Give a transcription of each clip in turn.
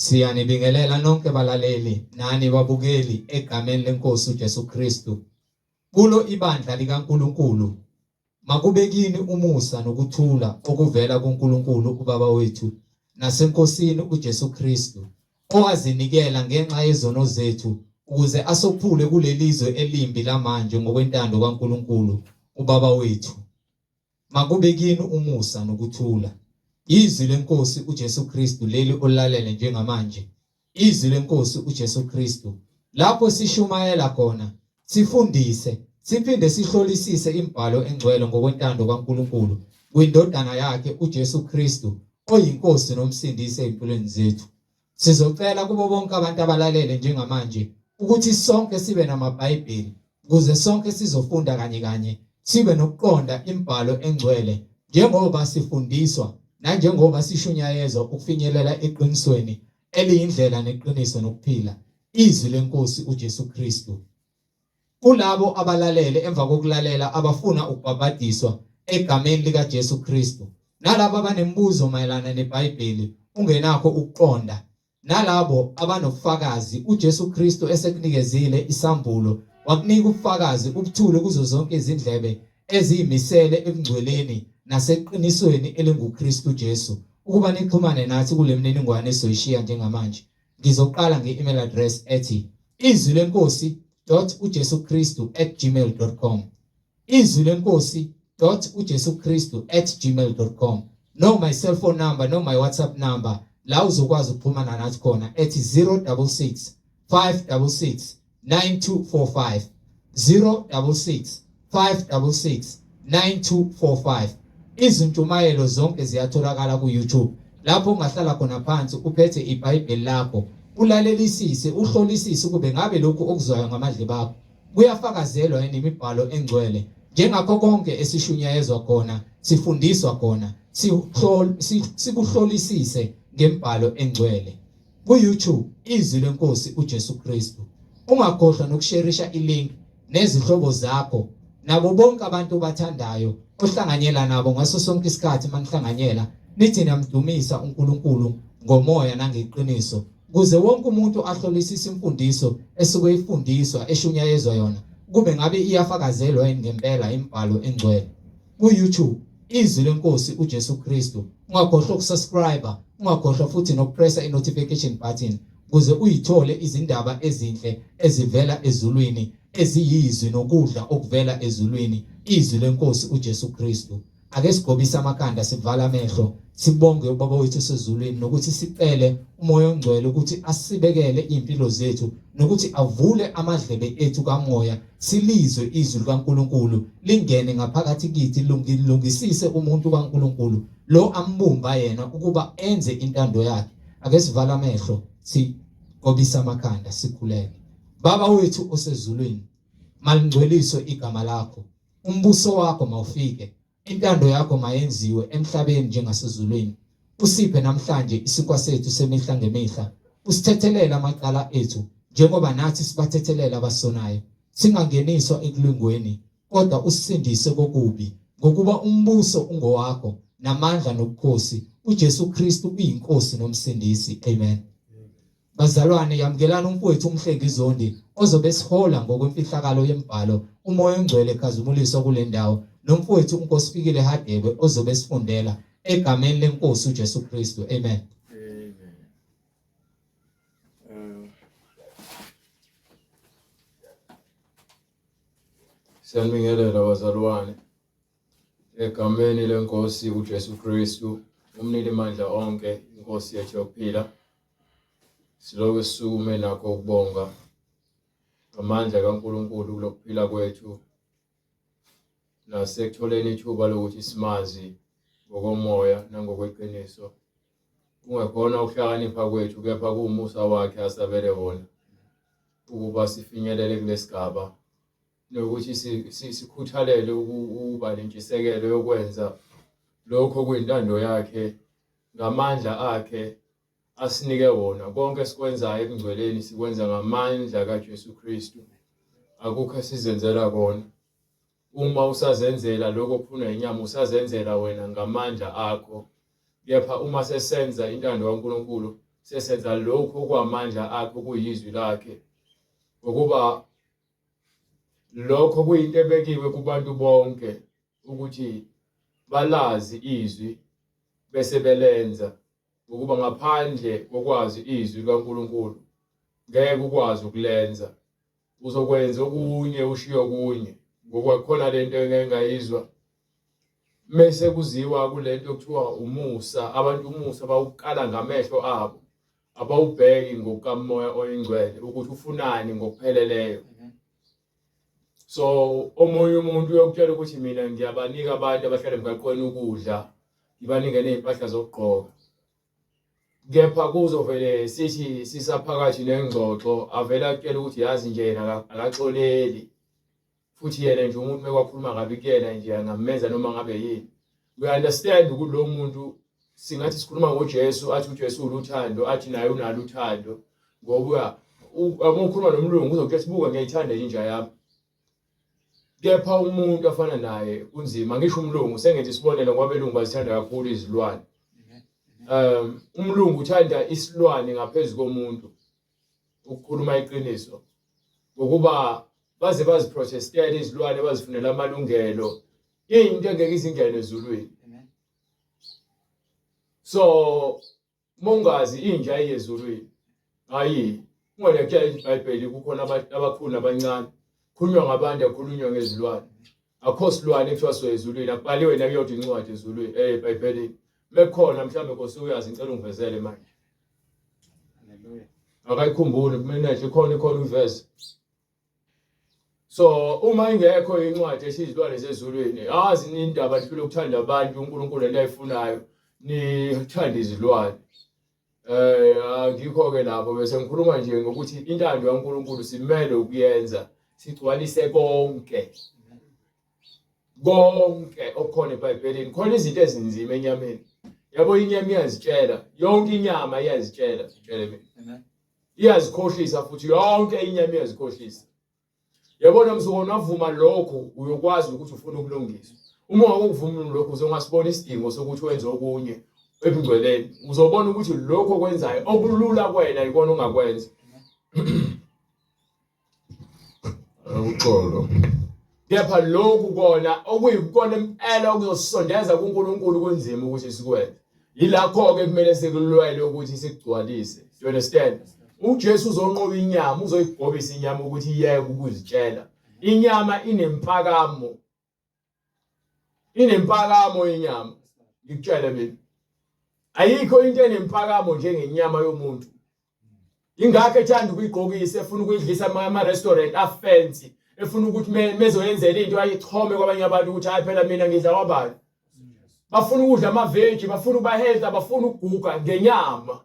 Siyanibingelela nonke balaleli nani babukeli egameni lenkosi uJesu Kristu. Kulo ibandla likaNkuluNkulu makube kini umusa nokuthula okuvela kuNkulunkulu uBaba wethu naseNkosini uJesu Kristu owazinikela ngenxa yezono zethu ukuze asophule kulelizwe elimbi lamanje ngokwentando kaNkulunkulu uBaba wethu. Makube kini umusa nokuthula. Izwi leNkosi uJesu Kristu leli olalele njengamanje. Izwi leNkosi uJesu Kristu. Lapho sishumayela khona, sifundise, siphinde sihlolisise imibhalo engcwele ngokwentando kaNkulunkulu kwindodana yakhe uJesu Kristu oyiNkosi noMsindisi ezimpilweni zethu. Sizocela kubo bonke abantu abalalele njengamanje ukuthi sonke sibe namaBhayibheli ukuze sonke sizofunda kanye kanye sibe nokuqonda imibhalo engcwele njengoba sifundiswa nanjengoba sishunyayezwa ukufinyelela eqinisweni eliyindlela neqiniso nokuphila izwi lenkosi uJesu Kristu. Kulabo abalalele emva kokulalela abafuna ukubhabhadiswa egameni likaJesu Kristu, nalabo abanemibuzo mayelana neBhayibheli ungenakho ukuqonda, nalabo abanobufakazi uJesu Kristu esekunikezile isambulo, wakunika ubufakazi ubuthule kuzo zonke izindlebe eziyimisele ebungcweleni naseqinisweni elinguKristu Jesu, ukuba nixhumane nathi kule mininingwane esizoyishiya njengamanje. Ngizoqala nge-email address ethi izwi lenkosi dot ujesu kristu at gmail dot com izwi lenkosi dot ujesu kristu at gmail dot com noma i-cellphone number noma i-whatsapp number la uzokwazi ukuxhumana nathi khona ethi 066 566 9245 066 566 9245 Izintshumayelo zonke ziyatholakala ku-YouTube lapho ungahlala khona phansi uphethe iBhayibheli lakho ulalelisise uhlolisise ukube ngabe lokhu okuzwayo ngamadlebe akho kuyafakazelwa yini imibhalo engcwele njengakho konke esishunyayezwa khona sifundiswa khona sikuhlolisise ngembhalo engcwele Ku-YouTube Izwi leNkosi uJesu Kristu. Ungakhohlwa nokusherisha ilink nezihlobo zakho nabo bonke abantu obathandayo ohlanganyela nabo ngaso sonke isikhathi manihlanganyela nithi niyamdumisa uNkulunkulu ngomoya nangeqiniso ukuze wonke umuntu ahlolisise imfundiso esuke ifundiswa eshunyayezwa yona kube ngabe iyafakazelwa yini ngempela imibhalo engcwele. Ku-YouTube Izwi leNkosi uJesu Kristu. Ungakhohlwa ukusubscribe, ungakhohlwa futhi nokupressa i-notification button ukuze uyithole izindaba ezinhle ezivela ezulwini eziyizwi nokudla okuvela ezulwini izwi lenkosi uJesu Kristu. Ake sigobise amakhanda sivale amehlo sibonge ubaba wethu osezulwini nokuthi sicele umoya ongcwele ukuthi asibekele izimpilo zethu nokuthi avule amadlebe ethu kamoya silizwe izwi likaNkuluNkulu lingene ngaphakathi kithi lilungisise umuntu kaNkuluNkulu lo ambumba yena ukuba enze intando yakhe. Ake sivale amehlo sigobise amakhanda sikhuleke. Baba wethu osezulwini, malingcweliswe igama lakho, umbuso wakho mawufike, Intando yakho mayenziwe emhlabeni njengasezulwini. Usiphe namhlanje isinkwa sethu semihla ngemihla. Usithethelele amacala ethu njengoba nathi sibathethelela abasonayo. Singangeniswa ekulingweni, kodwa usisindise kokubi, ngokuba umbuso ungowakho namandla nobukhosi. UJesu Kristu uyiNkosi noMsindisi. Amen. Bazalwane, yamukelani umfowethu uMhlengi Zondi ozobe esihola ngokwemfihlakalo yembhalo uMoya oNgcwele ekhazimuliswa kule ndawo nomfowethu uNkosifikile Hadebe ozobe esifundela egameni lenkosi uJesu Kristu. Amen. Amen. Siyanibingelela bazalwane egameni lenkosi uJesu Kristu umninimandla onke inkosi yethu yokuphila. Silokhu sisukume nakho ukubonga amandla kaNkulunkulu kulokuphila kwethu nasekutholeni ithuba lokuthi simazi ngokomoya nangokweqiniso kungekhona ukuhlakanipha kwethu kepha kuwumusa wakhe asabele wona ukuba sifinyelele kulesigaba nokuthi sikhuthalele ukuba nentshisekelo yokwenza lokho okuyintando yakhe ngamandla akhe asinike wona. Konke esikwenzayo ebungcweleni sikwenza ngamandla kaJesu Kristu. Akukho esizenzela kona. Uma usazenzela lokho okufunwa inyama usazenzela wena ngamandla akho. Kepha uma sesenza intando kaNkulunkulu Sesenza lokhu okwamandla akhe okuyizwi lakhe ngokuba lokho kuyinto ebekiwe kubantu bonke ukuthi balazi izwi bese belenza ngokuba ngaphandle kokwazi izwi likaNkulunkulu ngeke ukwazi ukulenza uzokwenza okunye ushiye okunye ngokwakhona lento engeke ngayizwa mese kuziwa kulento okuthiwa umusa abantu umusa bawukala ngamehlo abo abawubheki ngokukamoya oyingcwele ukuthi ufunani ngokupheleleyo so omunye umuntu uyokutshela ukuthi mina ngiyabanika abantu abahlala emgaqweni ukudla ngibanike nezimpahla zokugqoka kepha kuzovele sithi sisaphakathi nengxoxo avele akutshela ukuthi yazi nje yena akaxoleli futhi yena nje umuntu mekwakhuluma kabi kuyena nje angamenza noma ngabe yini we understand ukuthi lo muntu singathi sikhuluma ngoJesu athi uJesu uluthando athi naye unalo uthando ngoba uma ukhuluma nomlungu uzokutshela sibuka ngiyayithanda inja yami kepha umuntu afana naye kunzima ngisho umlungu sengenza isibonelo ngoba belungu bazithanda kakhulu izilwane um umlungu uthanda isilwane ngaphezu komuntu ukukhuluma iqiniso ngokuba baze baziprotestele izilwane bazifunela amalungelo into engeke izingene ezulwini so mongazi inja eyezulwini hayi ungalekutshela iBhayibheli kukhona abakhulu nabancane khulunywa ngabantu akhulunywa ngezilwane akho silwane kuthiwa soyezulwini akubhaliwe nakuyodwa incwadi ezulwini eBhayibhelini mekukhona mhlawumbe Nkosi uyazi ngicela ungivezele manje Haleluya akayikhumbuli kumanager ikhona ikhona uveze so uma ingekho incwadi ethi izilwane zezulwini azi indaba nihlule ukuthanda abantu uNkulunkulu lento ayifunayo nithanda izilwane eh angikho ke lapho bese ngikhuluma nje ngokuthi intando kaNkulunkulu simele ukuyenza sigcwalise konke konke okukhona eBhayibhelini khona izinto ezinzima enyameni yabo inyama iyazitshela yonke inyama iyazitshela tshele mina iyazikhohlisa futhi yonke inyama iyazikhohlisa yabona mzukwana wavuma lokho uyokwazi ukuthi ufuna ukulungiswa uma ungakuvumi lokho uzongasibona isidingo sokuthi wenze okunye ebungcweleni uzobona ukuthi lokho okwenzayo okulula kwena ikona ongakwenza Uxolo. Kepha lokhu kona okuyikona impela okuzosondeza kuNkulunkulu kunzima ukuthi sikwenze. Yilakho-ke kumele sikulwele ukuthi sikugcwalise. You understand? UJesu uzonqoba inyama, uzoyigobisa inyama ukuthi iyeke ukuzitshela. Inyama inempakamo. Inempakamo inyama. Ngikutshele mina. Ayikho into enempakamo njengenyama yomuntu. Ingakho ethanda ukuyigqokisa efuna ukuyidlisa ama-restaurant afensi efuna ukuthi mezoyenzela into ayichome kwabanye abantu ukuthi hayi phela mina ngidla kwabani. Bafuna ukudla amaveji, bafuna ukuba healthy, abafuna ukuguga ngenyama.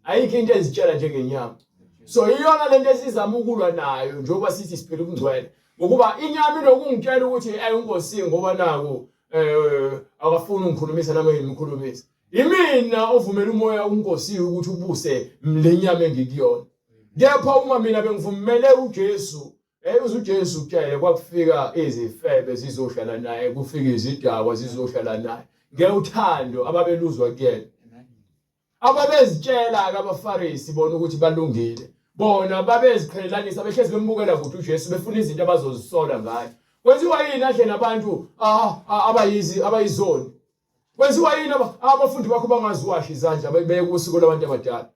Ayikho into ezitshela njengenyama. So iyona lento esizama ukulwa nayo njengoba sithi siphila ubungcwele. Ngokuba inyama inokungitshela ukuthi ayi unkosi ngoba naku eh akafuni ungikhulumisa nami ngimkhulumisa. Imina ovumela umoya uNkosi ukuthi ubuse lenyama engikuyona. Kepha uma mina bengivumele uJesu, uze uJesu kutshele kwakufika izifebe zizohlala naye, kufika izidakwa zizohlala naye. Ngewuthando ababeluzwa kuyena. Ababezitshela-ke abaFarisi bona ukuthi balungile. Bona babeziqhelelanisa behlezi bembukela kude uJesu befuna izinto abazozisola ngaye. Kwenziwa yini adle nabantu abayizi abayizoni? Kwenziwa yini abafundi bakho bangaziwashi izandla beye kusiko labantu abadala?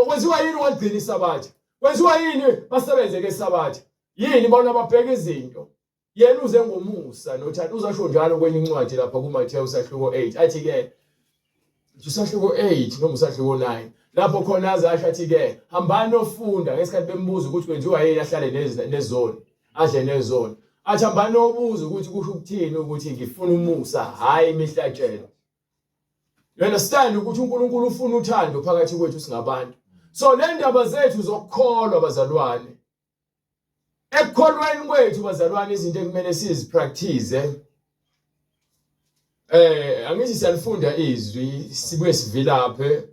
Kwenziwa yini ungaligcini isabatha? Kwenziwa yini basebenze ngesabatha? Yini bona babheka izinto? Yena uze ngomusa nothando uzasho njalo kwenye incwadi lapha kuMathewu sahluko 8 athi ke usahluko 8 noma usahluko 9 lapho khona aze asho athi ke hambani ofunda ngesikhathi bembuza ukuthi kwenziwa yini ahlale nezoni adle nezoni athi hambani obuza ukuthi kusho ukuthini ukuthi ngifuna umusa hhayi imihlatshelo You understand ukuthi uNkulunkulu ufuna uthando phakathi kwethu singabantu so le ndaba zethu zokukholwa bazalwane ekukholweni kwethu bazalwane izinto ekumele sizipractice eh angithi siyalifunda izwi sibuye sivilaphe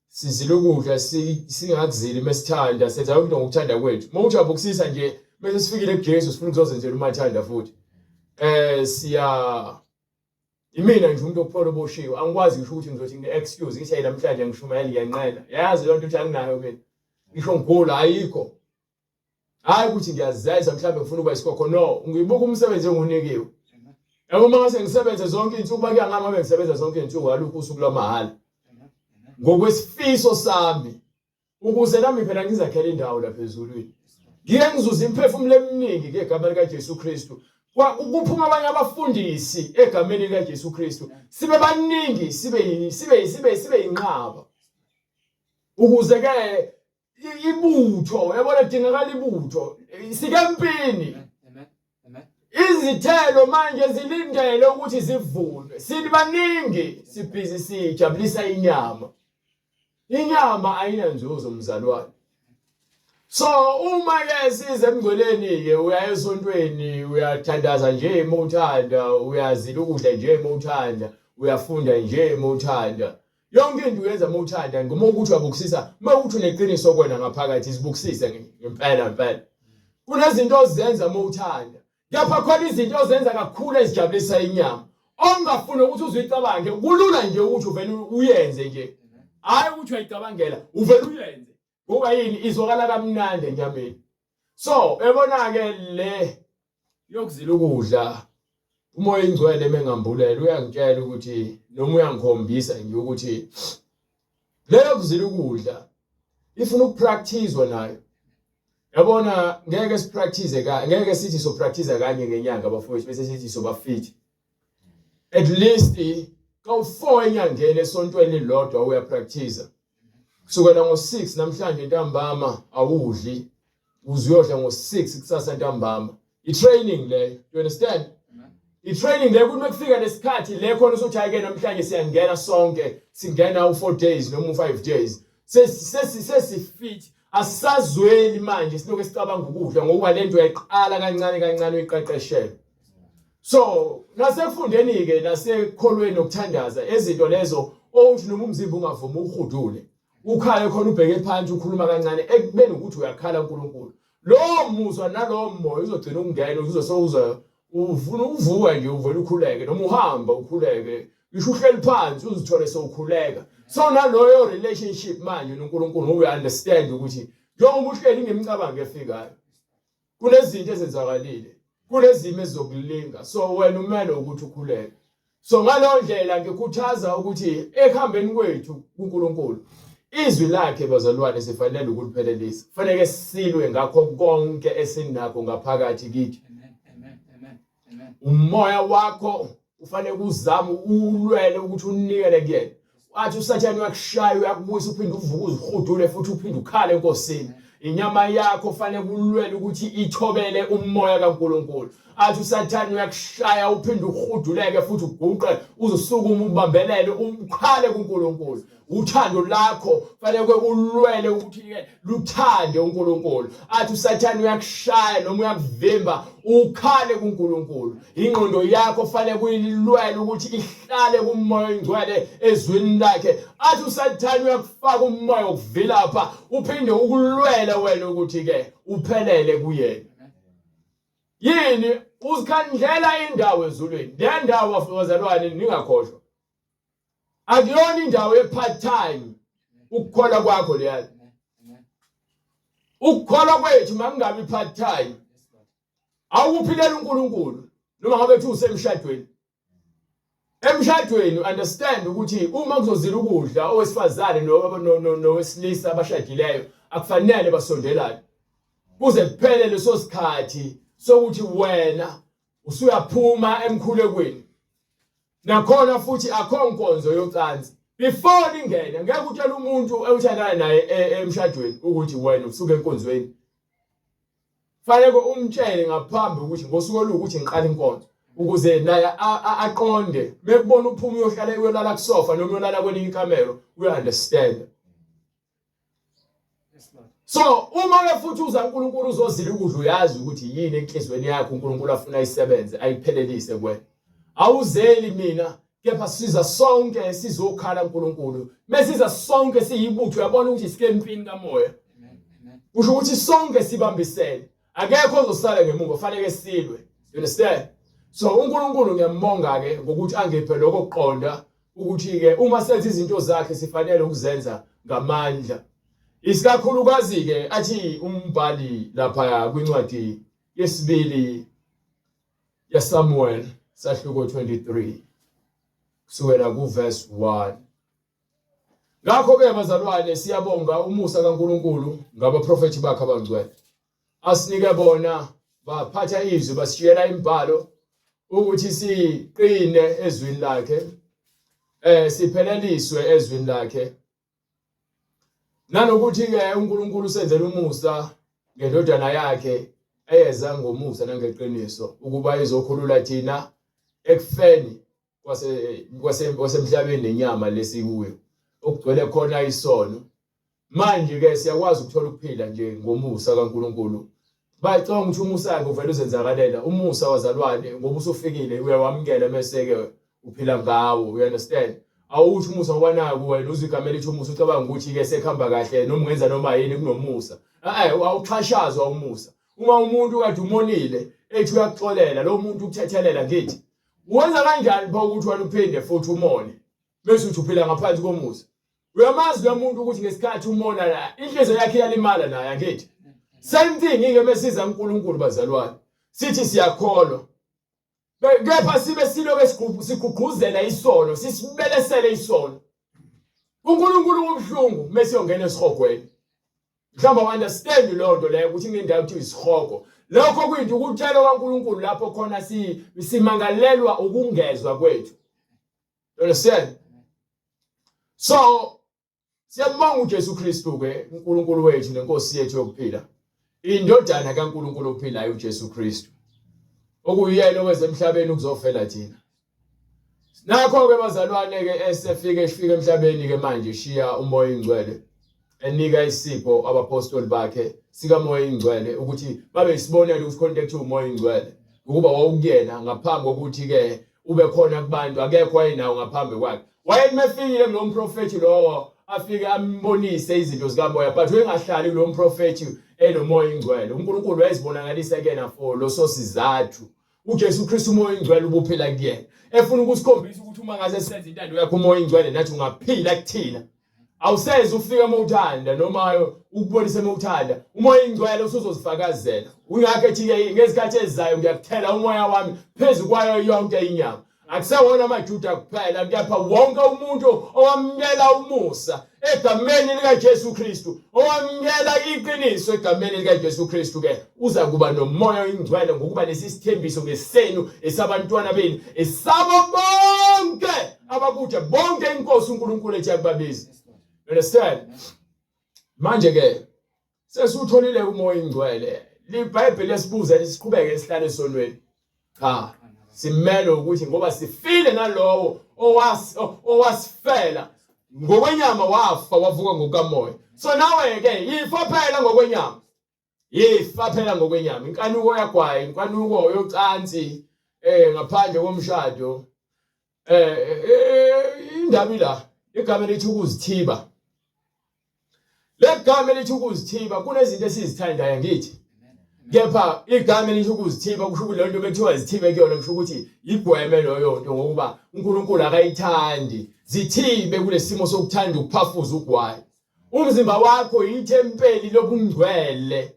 sizila ukudla singakuzili mesithanda senza yonke into ngokuthanda kwethu uma uthi uyabukisisa nje bese sifikile kuJesu sifuna ukuzozenzela umathanda futhi eh siya Imina nje umuntu okuphola oboshiwe, angikwazi ngisho ukuthi ngizothi ngine-excuse ngithi namhlanje ngishumayela ngiyanqena. Yazi leyo nto ukuthi anginayo mina. Ngisho ngigula ayikho. Hayi ukuthi ngiyazenza mhlawumbe ngifuna ukuba isikhokho no, ngibuka umsebenzi engunikiwe. Yabo uma ngase ngisebenze zonke izinsuku bakuya ngami ngabe ngisebenza zonke izinsuku alukho usuku lwamahhala. Ngokwesifiso sami ukuze nami phela ngizakhele indawo lapha ezulwini. Ngike ngizuze imiphefumulo eminingi ngegama likaJesu Kristu. Kuphuma abanye abafundisi egameni likaJesu Kristu. Sibe baningi sibe sibe sibe sibe inqaba. Ukuze ke ibutho uyabona kudingakala ibutho sikempini izithelo manje zilindele ukuthi zivunwe sibaningi sibhizi sijabulisa inyama inyama ayinanzuzo mzalwane so uma ke size emngcweleni ke uya esontweni uyathandaza nje uma uthanda uyazila ukudla nje uma uthanda uyafunda nje uma uthanda Yonke into uyenza uma uthanda ngoma ukuthi uyabukusisa uma ukuthi uneqiniso kwena ngaphakathi izibukisise ngempela ngempela. Kunezinto ozenza uma uthanda. Kepha khona izinto ozenza kakhulu ezijabulisa inyama. Ongafuni ukuthi uzuyicabange kulula nje ukuthi uvele uyenze nje. Hayi ukuthi uyayicabangela uvele uyenze. Ngoba yini izwakala kamnandi enyameni. So ebona ke le yokuzila ukudla umoya ingcwele mengambulela uyangitshela ukuthi noma uyangikhombisa nje ukuthi leyo kuzila ukudla ifuna ukupracticewa nayo yabona ngeke sipractice ka ngeke sithi so practice kanye ngenyanga bafowethu bese sithi soba fit at least kawu-4 enyangeni esontweni lodwa uyapractice kusukela ngo-6 namhlanje ntambama awudli uze uyodla ngo-6 kusasa ntambama i-training leyo you understand i-training leyo kuthi makufika lesikhathi le khona usuthi hayi ke namhlanje siyangena sonke singena u-4 days noma u-5 days sesifit asisazweli manje silokhu esicabanga ukudla ngokuba le nto uyayiqala kancane kancane uyiqeqeshele So nasekufundeni ke nasekholweni nokuthandaza ezinto lezo owuthi noma umzimba ungavumi uhudule ukhale khona ubheke phansi ukhuluma kancane ekubeni ukuthi uyakhala uNkulunkulu lowo muzwa nalowo moya uzogcina ukungena uzosowuza ufuna uvuka nje uvele ukhuleke noma uhamba ukhuleke ngisho uhleli phansi uzithole sowukhuleka so naloyo relationship manje noNkulunkulu ngoba uya-understand ukuthi njengoba uhleli ngemicabango efikayo kunezinto ezenzakalile kunezimo ezizokulinga so wena umele ukuthi ukhuleke so ngaleyo ndlela ngikhuthaza ukuthi ekuhambeni kwethu kuNkulunkulu izwi lakhe bazalwane sifanele ukuliphelelisa kufanele silwe ngakho konke esinakho ngaphakathi kithi umoya wakho ufanele uzame ulwele ukuthi unikele kuyena athi usathane uyakushaya uyakubuyisa uphinde uvuke uzihudule futhi uphinde ukhale enkosini inyama yakho fanele kulwele ukuthi ithobele umoya kaNkuluNkulu athi usathane uyakushaya uphinde uhuduleke futhi uguqe uzosukuma ubambelele ukhale kuNkulunkulu uthando lakho fanele ulwele ukuthi ke luthande uNkulunkulu athi usathane uyakushaya noma uyakuvimba ukhale kuNkulunkulu ingqondo yakho fanele kuyilwele ukuthi ihlale kumoya oyingcwele ezwini lakhe athi usathane uyakufaka umoya wokuvilapha uphinde ukulwele wena ukuthi ke uphelele kuyena yini uzikhandlela indawo ezulwini le ndawo bazalwane ningakhohlwa akuyona indawo ye-part time ukukholwa kwakho leyana ukukholwa kwethu makungabi part time awukuphilela uNkulunkulu noma ngabe kuthi usemshadweni emshadweni understand ukuthi uma kuzozila ukudla owesifazane nowesilisa abashadileyo akufanele basondelane kuze kuphele leso sikhathi sokuthi wena usuyaphuma emkhulekweni nakhona futhi akho nkonzo yocansi before ningene ngeke utshele umuntu othandana naye e, emshadweni ukuthi wena usuke enkonzweni fanele umtshele ngaphambi ukuthi ngosuku oluwukuthi ngiqala inkonzo ukuze naye aqonde mekubona uphuma uyohlala uyolala kusofa noma uyolala kwelinye ikamelo uya understand So uma ke futhi uza uNkulunkulu uzozila ukudla uyazi ukuthi yini enhlizweni yakho uNkulunkulu afuna isebenze ayiphelelise kuwena. Awuzeli mina kepha siza sonke sizokhala uNkulunkulu. Mesiza sonke siyibutho uyabona ukuthi sikempini kamoya. Kusho ukuthi sonke sibambisene. Akekho ozosala ngemuva fanele silwe. You understand? So uNkulunkulu ngiyambonga ke ngokuthi angiphe lokho kuqonda ukuthi ke uma senza izinto zakhe sifanele ukuzenza ngamandla. Isikakhulukazi ke athi umbhali lapha kwincwadi yesibili yaSamuel sahluko 23 kusukela kuverse 1. Ngakho-ke bazalwane siyabonga umusa kaNkulunkulu ngabaprofethi bakhe abangcwele asinike bona baphatha izwi basishiyela imibhalo ukuthi siqine ezwini lakhe eh sipheleliswe ezwini lakhe nanokuthi ke uNkulunkulu usenzela umusa ngendodana yakhe eyeza ngomusa nangeqiniso ukuba izokhulula thina ekufeni kwase kwase kwasemhlabeni nenyama lesikuyo okugcwele khona isono manje ke siyakwazi ukuthola ukuphila nje ngomusa kaNkuluNkulu bacabanga ukuthi umusa ke uvela uzenzakalela umusa wazalwane ngoba usufikile uyawamukela mese ke uphila ngawo you understand awuthi umusa ngoba naku wena uzwa igama elithi umusa ucabanga ukuthi ke sekuhamba kahle noma ungenza noma yini kunomusa eh awuxhashazwa umusa uma umuntu kade umonile ethi uyakuxolela lo muntu ukuthethelela ngithi Wenza kanjani pho ukuthi wena uphinde futhi umone bese uthi uphila ngaphansi komusa? Uyamazi lo muntu ukuthi ngesikhathi umona la inhliziyo yakhe iyalimala naye angithi. Same thing ike mesiza uNkulunkulu bazalwane. Sithi siyakholwa. Kepha sibe siloke sigqugquzela isono, sisibelesele isono. uNkulunkulu ubuhlungu mase yongena esihogweni. Mhlawumbe awu-understand leyo nto leyo ukuthi kunendawo kuthiwa isihogo. Lokho kuyinto ukuthelo kaNkulunkulu lapho khona simangalelwa ukungezwa kwethu. You understand? So siyambonga uJesu Kristu ke uNkulunkulu wethu nenkosi yethu yokuphila. Indodana kaNkulunkulu ophilayo uJesu Kristu. Okuyena oweze emhlabeni ukuzofela thina. Nakho-ke bazalwane-ke esefike efika emhlabeni-ke manje shiya umoya ingcwele enika isipho abapostoli bakhe sikamoya ingcwele ukuthi babe isibonelo ukuthi khona into ekuthiwa umoya ingcwele ukuba wawukuyena ngaphambi kokuthi-ke ube khona kubantu akekho wayenawo ngaphambi kwakhe wayethi mefikile kulo mprofethi lowo afike ambonise izinto zikamoya but wayengahlali kulo mprofethi enomoya ingcwele uNkulunkulu wayezibonakalisa kuyena for loso sizathu uJesu Kristu umoya oyingcwele ubuphila kuyena efuna ukusikhombisa ukuthi uma ngase senze intando yakho umoya oyingcwele nathi ungaphila kuthina awuseze ufika uma uthanda noma ukubonisa uma uthanda umoya oyingcwele usuzozifakazela ungakho ethi-ke ngezikhathi ezizayo ngiyakuthela umoya wami phezu kwayo yonke inyama Akusewona amaJuda kuphela kepha wonke umuntu owamukela umusa egameni likaJesu Kristu, owamukela iqiniso egameni likaJesu Kristu ke uza kuba nomoya oyingcwele ngokuba lesi sithembiso ngesenu esabantwana benu esabo bonke abakude bonke inkosi uNkulunkulu ethi yakubabiza. Understand? Manje ke Sesiwutholile umoya ingcwele. LiBhayibheli lesibuza lisiqhubeke sihlale esonweni. Cha, simele ukuthi ngoba sifile nalowo owas owasifela ngokwenyama wafa wavuka ngokukamoya. So nawe ke yifa phela ngokwenyama. Yifa phela ngokwenyama. Inkanuko yagwayi, inkanuko yocansi eh ngaphandle komshado. Eh, eh, eh indaba ila igama elithi ukuzithiba. Legama elithi ukuzithiba kunezinto esizithandayo ngithi. Kepha igama elithi ukuzithiba kusho ukuthi lento bekuthiwa zithibe kuyona kusho ukuthi igweme loyo nto ngokuba uNkulunkulu akayithandi. Zithibe kulesimo sokuthanda ukuphafuza ugwayi. Umzimba wakho yithempeli lobungcwele.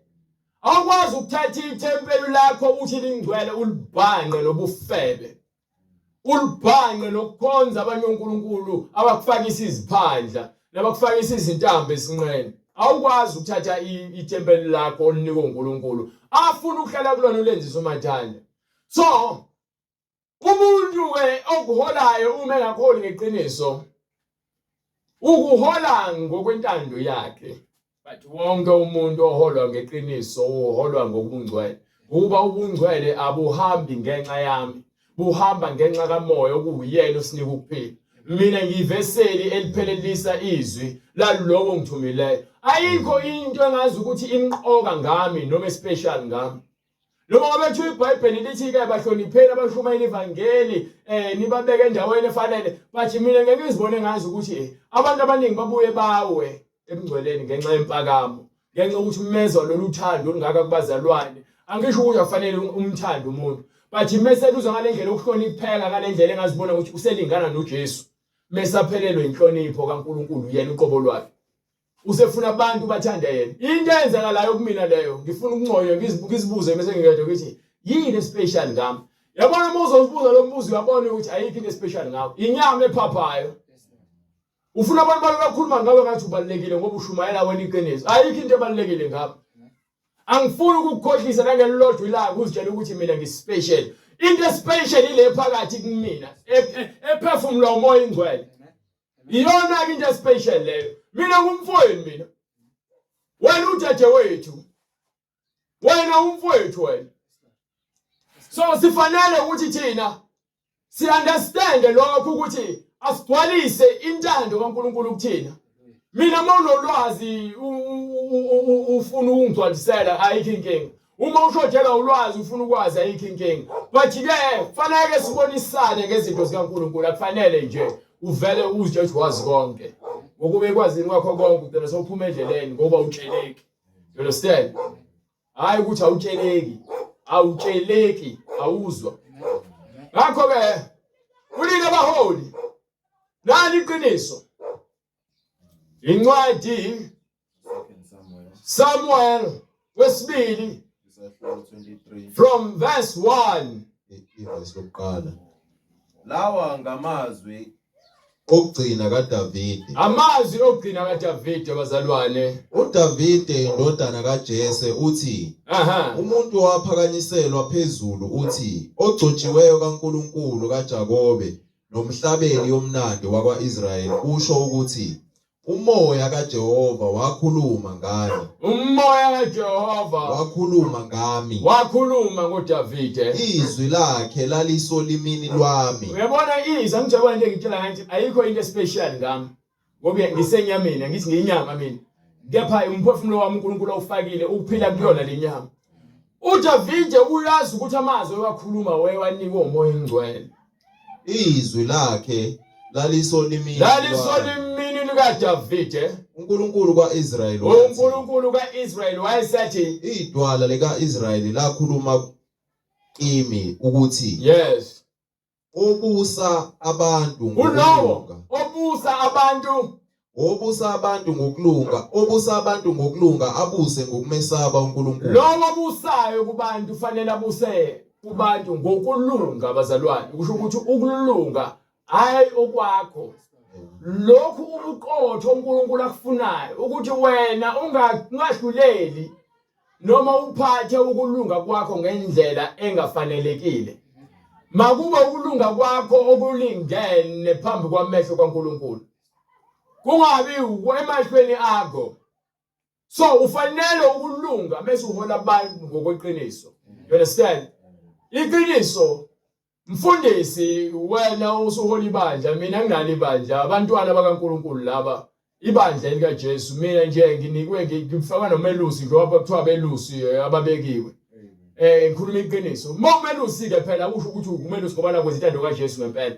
Awukwazi ukuthatha ithempeli lakho uthi lingcwele ulibhanqe nobufebe. Ulibhanqe nokukhonza abanye onkulunkulu abakufakisa iziphandla nabakufakisa izintambo esinqeni. Awukwazi ukuthatha ithempeli lakho olinikwe uNkulunkulu afuna ukuhlala kulona ulenzise umathanda. So umuntu ke okuholayo uma engakholi ngeqiniso Ukuhola ngokwentando yakhe. But wonke umuntu oholwa ngeqiniso uholwa ngobungcwele. Ukuba ubungcwele abuhambi ngenxa yami, buhamba ngenxa kaMoya okuwuyena osinika ukuphila. Mina ngiyiveseli eliphelelisa izwi laloko ngithumileyo. Ayikho into engazi ukuthi imqoka ngami noma special ngami. Noma ngabe kuthiwa iBhayibheli lithi-ke bahlonipheni abashumayela ivangeli um nibabeke endaweni efanele but mina ngeke ngizibone ngazi ukuthi eh, abantu abaningi babuye bawe ebungcweleni ngenxa yempakamo ngenxa yokuthi umezwa lolu thando olungaka kubazalwane angisho ukuthi akufanele umthande umuntu But mese luzwa ngale ndlela ukuhlonipheka ngale ndlela engazibona ukuthi uselingana noJesu. Mese aphelelwe inhlonipho kaNkulunkulu yena uqobo lwakhe. Usefuna abantu bathande yena. Into eyenzakalayo kumina leyo, ngifuna ukuncoywa ngizibuze mese ngingedwa ukuthi yini especial ngami. Yabona uma uzozibuza lo mbuzo uyabona ukuthi ayikho into especial ngawe. Inyama ephaphayo. Ufuna abantu babe bakhuluma ngawe ngathi ubalulekile ngoba ushumayela wena iqiniso. Ayikho into ebalulekile ngami. Angifuni ukukukhohlisa nangelilodwa ilanga uzitshela ukuthi mina ngispecial. Into especial ile phakathi kumina ephefumulwa umoya ingcwele. Iyona ke into especial leyo. Mina ngumfowenu mina. Wena udadewethu. Wena umfowethu wena. So sifanele ukuthi thina si understand lokho ukuthi asigcwalise intando kaNkuluNkulu kuthina. Mina uma unolwazi ufuna ukungigcwalisela ayikho inkinga. Uma ushodelwa ulwazi ufuna ukwazi ayikho inkinga. But ke kufanele sibonisane ngezinto zikaNkuluNkulu akufanele nje uvele uzitshe ukuthi wazi konke. Ngokuba ekwazini kwakho konke ugcina sewuphuma endleleni ngoba utsheleki. You understand? Hayi ukuthi awutsheleki. Awutsheleki, awuzwa. Ngakho ke ulile abaholi. Nani iqiniso. Incwadi Samuel wesibili from verse 1 ivesi lokuqala. Lawa ngamazwi okugcina kaDavide. Amazwi okugcina kaDavide bazalwane. UDavide indodana kaJese uthi, Aha. umuntu owaphakanyiselwa phezulu uthi, ogcotshiweyo kaNkulunkulu kaJakobe nomhlabeli omnandi wakwa-Israyeli usho ukuthi, Umoya kaJehova wakhuluma ngami. Umoya kaJehova wakhuluma ngami. Wakhuluma ngoDavide. Izwi lakhe lalisolimini lwami. Uyabona izwi angijabula into engitshela ngathi ayikho into especial ngami. Ngoba ngisenyameni angithi ngiyinyama mina. Kepha umphefumulo wami uNkulunkulu awufakile ukuphila kuyona lenyama. UDavide uyazi ukuthi amazwi owakhuluma wayewanikwe uMoya oNgcwele. Izwi lakhe lalisolimini lalisolimini likaDavide. uNkulunkulu kaIsrayeli uNkulunkulu kaIsrayeli wayesethi idwala likaIsrayeli lakhuluma kimi ukuthi yes obusa abantu ngokulunga obusa abantu obusa abantu ngokulunga obusa abantu ngokulunga abuse ngokumesaba uNkulunkulu lowo obusayo kubantu fanele abuse kubantu ngokulunga bazalwane kusho ukuthi ukulunga hayi okwakho lokhu ubuqotho uNkulunkulu akufunayo ukuthi wena ungahluleli noma uphathe ukulunga kwakho ngendlela engafanelekile makube ukulunga kwakho okulingene phambi kwamehlo kaNkulunkulu kungabi emahlweni akho so ufanele ukulunga mase uhola abantu ngokweqiniso you understand iqiniso mfundisi wena usuhola ibandla mina nginalo ibandla abantwana bakaNkuluNkulu laba ibandla likaJesu mina nje nginikwe ngifaka nomelusi njengoba kuthiwa abelusi eh, ababekiwe eh ngikhuluma iqiniso uma umelusi ke phela usho ukuthi umelusi ngoba nakwenza intando kaJesu ngempela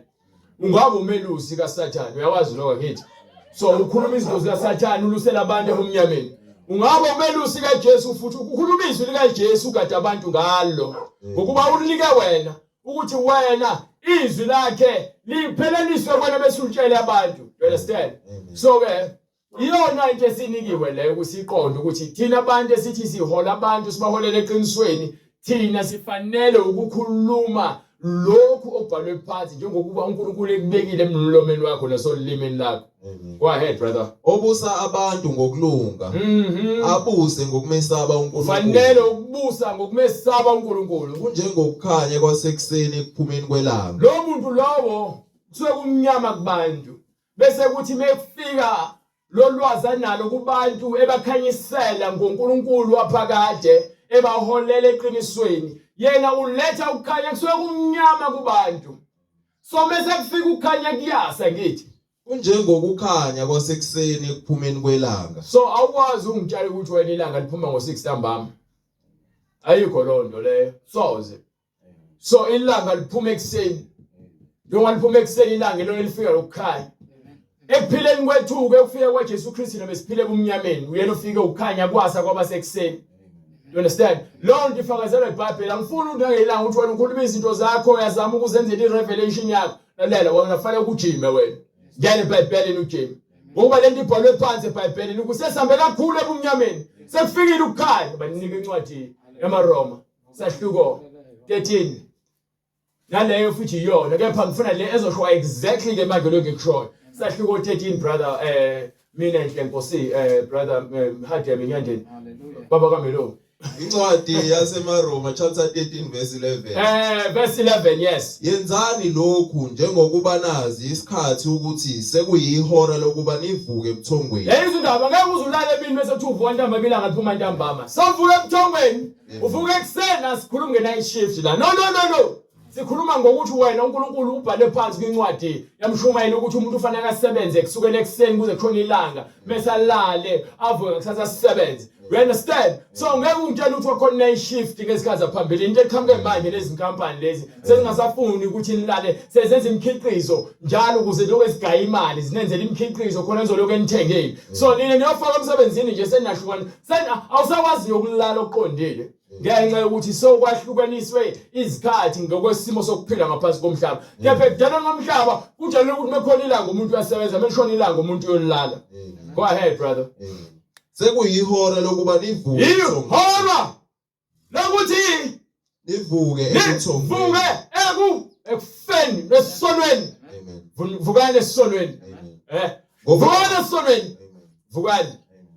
ungaba umelusi kaSathane uyawazi lokho ngithi so ukhuluma izinto zikaSathane ulusela abantu ebumnyameni ungaba umelusi kaJesu futhi ukhuluma izwi likaJesu ugada abantu ngalo ngokuba ulinike wena ukuthi wena izwi lakhe lipheleliswe kwena bese utshele abantu you understand so ke iyona into esinikiwe leyo ukuthi iqonde ukuthi thina abantu esithi sihola abantu sibaholele eqinisweni thina sifanele ukukhuluma lokhu okubhalwe phansi njengokuba uNkulunkulu ekubekile emlomeni wakho nasolimini lakho go ahead brother obusa abantu ngokulunga mhm. abuse ngokumesaba uNkulunkulu fanele ukubusa ngokumesaba uNkulunkulu kunjengokukhanya kwasekuseni ekuphumeni kwelanga lo muntu lowo kusuke kumnyama kubantu bese kuthi mekufika lolwazi analo kubantu ebakhanyisela ngoNkulunkulu waphakade ebaholela eqinisweni yena uletha ukukhanya kusuke kumnyama kubantu so mese kufika ukukhanya kuyasa ngithi kunjengokukhanya kwasekuseni ekuphumeni kwelanga so awukwazi ungitshela ukuthi wena ilanga liphuma ngo-6 ntambama ayikho loo nto leyo soze so ilanga liphuma ekuseni njengoba liphuma ekuseni ilanga ilona elifika lokukhanya ekuphileni kwethu-ke ukufika kwaJesu Kristu nobe siphile ebumnyameni uyena ufike ukukhanya kwasa kwaba sekuseni You understand? Leyo nto ifakazelwa iBhayibheli. Angifuni ukuthi nangeyilanga ukuthi wena ukhuluma izinto zakho uyazama ukuzenzela i-revelation yakho. Lalela wena ufanele ukujime wena. Ngene eBhayibhelini ujime. Ngokuba lento ibhalwe phansi eBhayibhelini ukuthi sesihambe kakhulu ebumnyameni. Sekufikile ukukhanya. Banika incwadi yamaRoma. Sahluko 13. Naleyo futhi iyona kepha ngifuna le ezosho exactly ke manje lokho ngikushoyo. Sahluko 13 brother eh mina enhle nkosi eh brother eh, Hadebe Nyandeni. Baba kaMelo. Incwadi yaseMaroma chapter 13 verse 11. Eh verse 11 yes. Yenzani lokhu njengokuba nazi isikhathi ukuthi sekuyihora lokuba nivuke ebuthongweni. Lezi indaba ngeke uze ulale emini bese kuthi uvuka ntambama ilanga liphuma ntambama. Sawuvuka ebuthongweni. Uvuka ekuseni asikhulumi nge-night shift la. No no no no. Sikhuluma ngokuthi wena uNkulunkulu ubhale phansi kwincwadi yamshumayeli ukuthi umuntu ufanele asebenze kusukela ekuseni kuze kushone ilanga bese alale avuke ngakusasa sisebenze. You understand? So ngeke ungitshele ukuthi wakhona night shift ngezikhathi zaphambili into eqhamuke manje lezi nkampani lezi sezingasafuni ukuthi nilale sezenza imikhiqizo njalo ukuze lokho esigaya imali zinenzela imikhiqizo khona nizolokhu enithengile. So nina niyofaka emsebenzini nje senahlukana awusakwazi ukulala okuqondile ngenxa yokuthi sokwahlukaniswe izikhathi ngokwesimo sokuphila ngaphansi komhlaba kepha ekudalweni komhlaba kujwayele ukuthi mekhona ilanga umuntu uyasebenza melishona ilanga umuntu uyolala go ahead brother Sekuyihora lokuba nivuke ihora lokuthi nivuke ebuthongweni nivuke eku ekufeni nesonweni vukani esonweni eh vukani esonweni vukani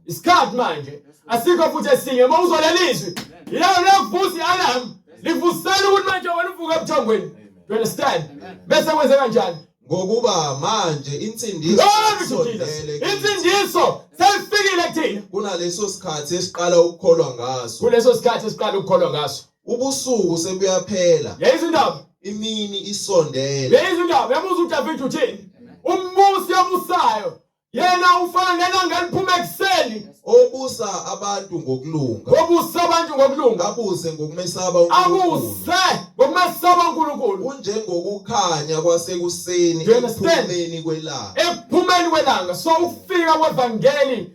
isikhathi manje asikho futhi esinye uma uzwa lelizwi yilo liyakuvusa i-alarm livusela ukuthi manje wena uvuke ebuthongweni you understand bese kwenze kanjani Ngokuba manje insindiso isondele insindiso seyifikile kuthina kunaleso sikhathi esiqala ukukholwa ngaso kuleso sikhathi esiqala ukukholwa ngaso ubusuku sebuyaphela yayizwa indaba imini isondele yayizwa indaba yabuza uDavid uthini umbusi obusayo Yena ufana nelanga eliphuma ekuseni. Obusa abantu ngokulunga. Obusa abantu ngokulunga. Abuse ngokumesaba uNkulunkulu. Abuse ngokumesaba uNkulunkulu. Unjengokukhanya kwasekuseni ekuphumeni kwelanga. Ekuphumeni kwelanga. So ukufika kwevangeli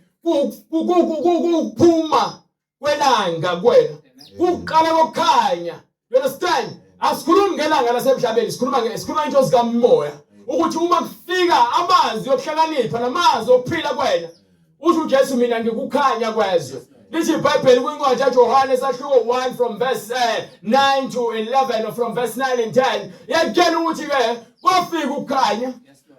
kukuphuma kwelanga kuwena kuqala kokukhanya you understand asikhulumi ngelanga lasemhlabeni sikhuluma sikhuluma into zikamoya ukuthi uma kufika amazwi okuhlakanipha namazwi okuphila kuwena usho uJesu mina ngikukhanya kwezwe lithi iBhayibheli kwincwadi kaJohane sahluko 1 from verse 9 eh, to 11 or from verse 9 and 10 yakutshela ukuthi ke kwafika ukukhanya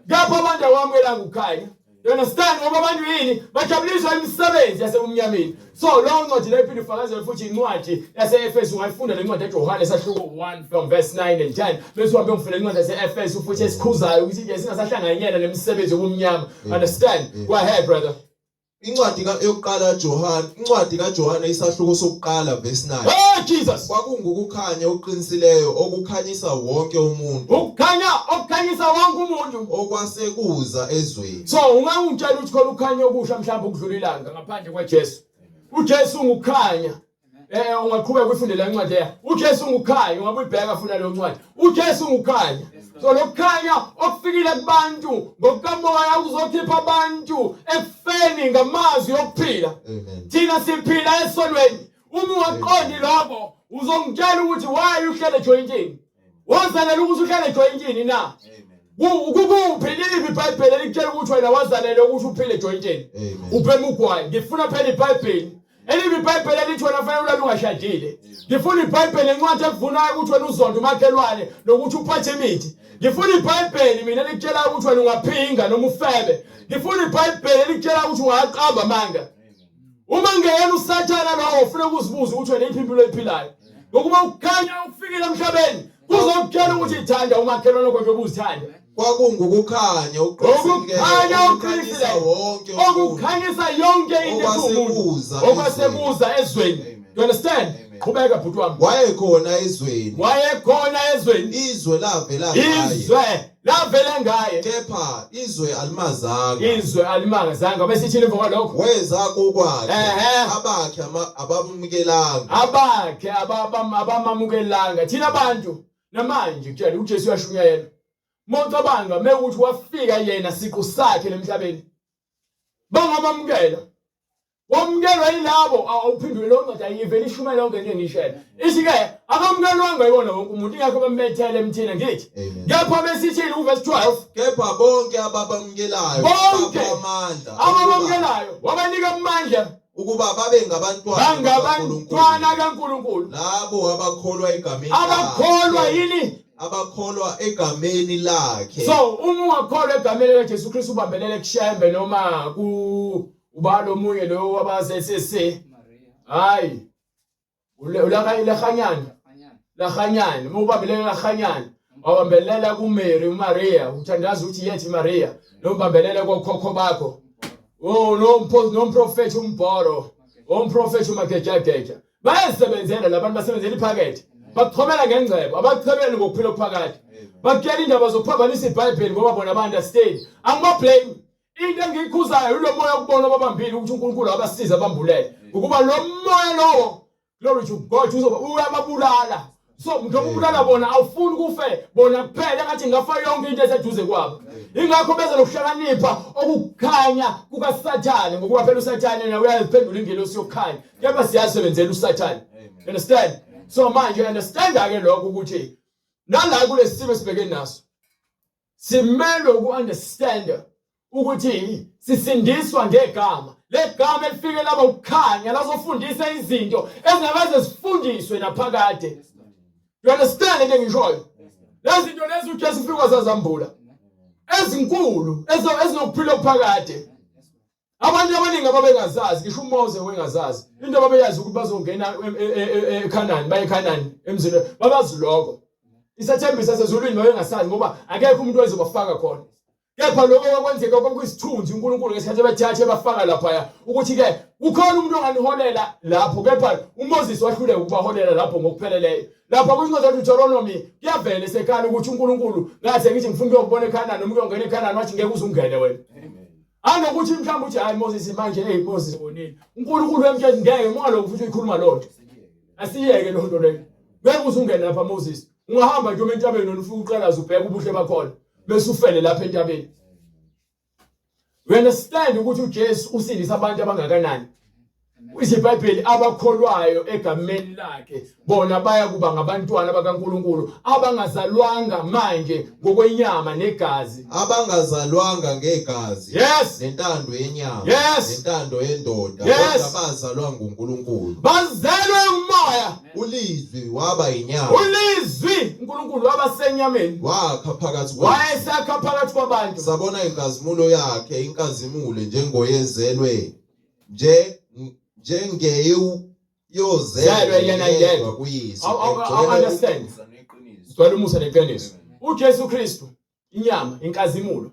kepha abantu awamukelanga ukukhanya You understand ngoba abantu yini bajabuliswa imisebenzi yasebumnyameni. So lo ncwadi leyo iphinde ifakazele futhi incwadi yase-Efesu ungayifunda le ncwadi kaJohane sahluko 1 from verse 9 and 10 bese uhambe uyofunda incwadi yase-Efesu futhi esikhuzayo ukuthi nje singasahlanganyela nemisebenzi yobumnyama. Understand? Go ahead brother. Incwadi yokuqala Johane, incwadi kaJohane isahluko sokuqala verse 9. Oh Jesus. Kwakungukukhanya okuqinisileyo okukhanyisa wonke umuntu. Ukukhanya okukhanyisa wonke umuntu. Okwasekuza ezweni. So ungangitshela ukuthi khona ukukhanya okusha mhlawumbe ukudlula ilanga ngaphandle kwaJesu. UJesu ungukukhanya. Eh ungaqhubeka uyifunde le ncwadi leya. UJesu ungukhanya, ungabe uyibheka funa leyo ncwadi. UJesu ungukhanya. So lokukhanya okufikile kubantu ngokukamoya kuzokhipha abantu ekufeni ngamazwi okuphila. Thina siphila esonweni. Uma ungaqondi lokho uzongitshela ukuthi why uhlele ejoyintini. Wazalelwa ukuthi uhlale ejoyintini na? Kukuphi liphi iBhayibheli elikutshela ukuthi wena wazalelwa ukuthi uphile ejoyintini? Ubhema ugwayi. Ngifuna phela iBhayibheli. Eliphi iBhayibheli elithi wena fanele ulale ungashadile? Ngifuna iBhayibheli encwadi ekuvunayo ukuthi wena uzonde umakhelwane nokuthi uphathe imithi. Ngifuna iBhayibheli mina elikutshela ukuthi wena ungaphinga noma ufebe. Ngifuna iBhayibheli elikutshela ukuthi ungaqamba amanga. Uma ngeyena uSathana lowo ufuna ukuzibuza ukuthi wena iphi impilo oyiphilayo. Ngokuba ukukhanya okufikile emhlabeni kuzokutshela ukuthi ithanda umakhelwane wakho njengoba uzithanda. Kwakungukukhanya Ukukhanya okuqinisileyo wonke okukhanyisa yonke into Okwasekuza okwasekuza ezweni. You understand? Qhubeka bhuti wami. Wayekhona ezweni. Wayekhona ezweni. Izwe lavela ngaye. Izwe lavela ngaye. Kepha izwe alimazanga. Izwe alimazanga. Bese ithini emva kwalokho? Weza kokwakhe. Ehe. Abakhe abamukelanga. Abakhe abamamukelanga. Thina abantu namanje kutshela uJesu uyashunyayela. Mocabanga mekuthi wafika yena siqu sakhe lemhlabeni. Bangamamukela. Wamukelwa yilabo awuphendule leyo ncwadi ayivele ishumela yonke into engiyishela. Ithi ke akamukelwanga yiwona wonke umuntu ingakho bembethele emthini ngithi. Kepha besithini uverse 12? Kepha bonke ababamukelayo bonke amandla ababamukelayo wabanika amandla ukuba babe ngabantwana bangabantwana kaNkulunkulu labo abakholwa egameni abakholwa yini abakholwa egameni lakhe so uma ungakholwa egameni likaJesu Kristu ubambelele kuShembe noma ku ubalo omunye lo wabaze-CC hayi ulahanyana lahanyana uma ubambelela lahanyana wabambelela kuMary uMaria uthandaza ukuthi yethi Maria nombambelela kokhokho bakho oh nomprofethi umbhoro umprofethi umagejageja bayazisebenzela labantu basebenzela iphakethe bakuchomela ngengcebo abakuchebeli ngokuphila okuphakade bakutshela indaba zokuphambanisa ibhayibheli ngoba bona ba-understand angibablame Into engiyikhuzayo ulo moya okubona ababambile ukuthi uNkulunkulu abasize abambulele. Ukuba lo moya lowo glory to God uzoba uyababulala. So njengoba ubulala bona awufuni kufe bona kuphela ngathi ngafa yonke into eseduze kwabo. Ingakho beza nokuhlakanipha okukhanya kukaSathane ngokuba phela uSathane naye uyaziphendula ingelosi yokukhanya. Kepha siyasebenzela uSathane. You understand? So manje understand ke lokho ukuthi nala kulesi simo esibhekene naso Simelwe uku-understand ukuthi sisindiswa ngegama legama elifike laba ukukhanya lazofundisa izinto ezingakaze zifundiswe naphakade you understand into engishoyo lezi zinto lezi uJesu ufike wazazambula ezinkulu ezinokuphila okuphakade Abantu abaningi ababengazazi ngisho uMose wengazazi into ababeyazi ukuthi bazongena eKhanani baye eKhanani emzini babazi lokho isethembiso sasezulwini babengasazi ngoba akekho umuntu owayezobafaka khona kepha lokho kwakwenzeka kwakuyisithunzi uNkulunkulu ngesikhathi ebethathe ebafaka laphaya ukuthi-ke kukhona umuntu onganiholela lapho kepha uMoses wahluleka ukubaholela lapho ngokupheleleyo lapha kwincwadi kaDeuteronomy kuyavela esekhala ukuthi uNkulunkulu ngathi ngithi ngifuna ukuyokubona eKhanani noma ukuyongena eKhanani wathi ngeke uze ungene wena Anokuthi mhlawumbe uthi hayi Moses manje hey Moses wonile. uNkulunkulu emtshela ngeke uma lokhu futhi uyikhuluma lonto. Asiyeke lonto leyo. Ngeke uze ungene lapha Moses. Ungahamba nje uma entabeni wena ufike uqalaze ubheke ubuhle bakhona bese ufele lapha entabeni. You understand ukuthi uJesu usindisa abantu abangakanani? IBhayibheli abakholwayo egameni lakhe bona baya kuba ngabantwana bakaNkuluNkulu abangazalwanga manje ngokwenyama negazi abangazalwanga ngegazi yes nentando yenyama yes nentando yendoda yes. kodwa bazalwa nguNkulunkulu bazelwe umoya ulizwi waba inyama ulizwi uNkulunkulu waba senyameni wakha phakathi kwethu wayesakha phakathi kwabantu sabona inkazimulo yakhe inkazimulo njengoyezelwe nje njengeyozelwe yena yedwa kuyise understand gcwele umusa neqiniso uJesu Kristu inyama inkazimulo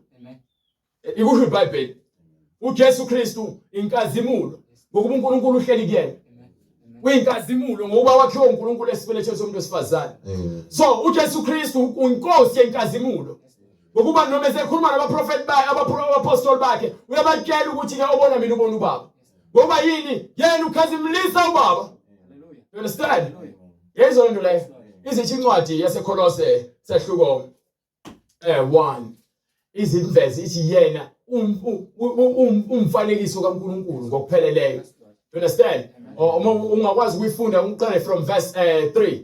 ikusho iBhayibheli uJesu Kristu inkazimulo ngokuba uNkulunkulu uhleli kuyena uyinkazimulo ngokuba wakhiwe uNkulunkulu esibelethweni somuntu wesifazane so uJesu Kristu uyinkosi yenkazimulo ngokuba noma esekhuluma nabaprofeti bakhe abapostoli bakhe uyabatshela ukuthi ke obona mina ubona ubaba ngoba yini yena ukhazimulisa ubaba you understand yezona nto leyo izithi incwadi yaseKolose sehluko 1 izimveze ithi yena umfanekiso kaNkuluNkulu ngokupheleleyo you understand uma ungakwazi ukuyifunda uqale from verse 3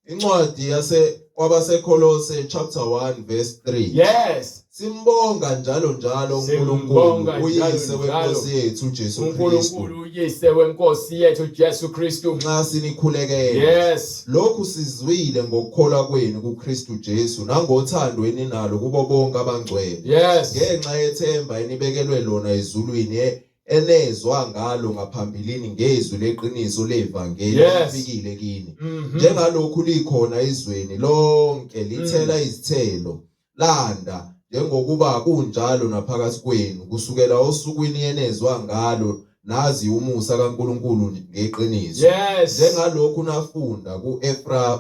Incwadi yase kwabaseKolose chapter 1 verse 3. Yes. Simbonga njalo njalo uNkulunkulu uyise wenkosi yethu uJesu Kristu. uNkulunkulu uyise wenkosi yethu uJesu Kristu. Nxa sinikhulekela. Yes. Lokhu sizwile ngokukholwa kwenu kuKristu Jesu nangothando eninalo kubo bonke abangcwele. Yes. Ngenxa yethemba enibekelwe lona ezulwini enezwa ngalo ngaphambilini ngezwi leqiniso levangeli Yes. lifikile kini Mhm. njengalokhu likhona ezweni lonke lithela Mm. izithelo landa njengokuba kunjalo naphakathi kwenu kusukela osukwini enezwa ngalo nazi umusa kaNkulunkulu ngeqiniso Yes. njengalokhu nafunda kuEfra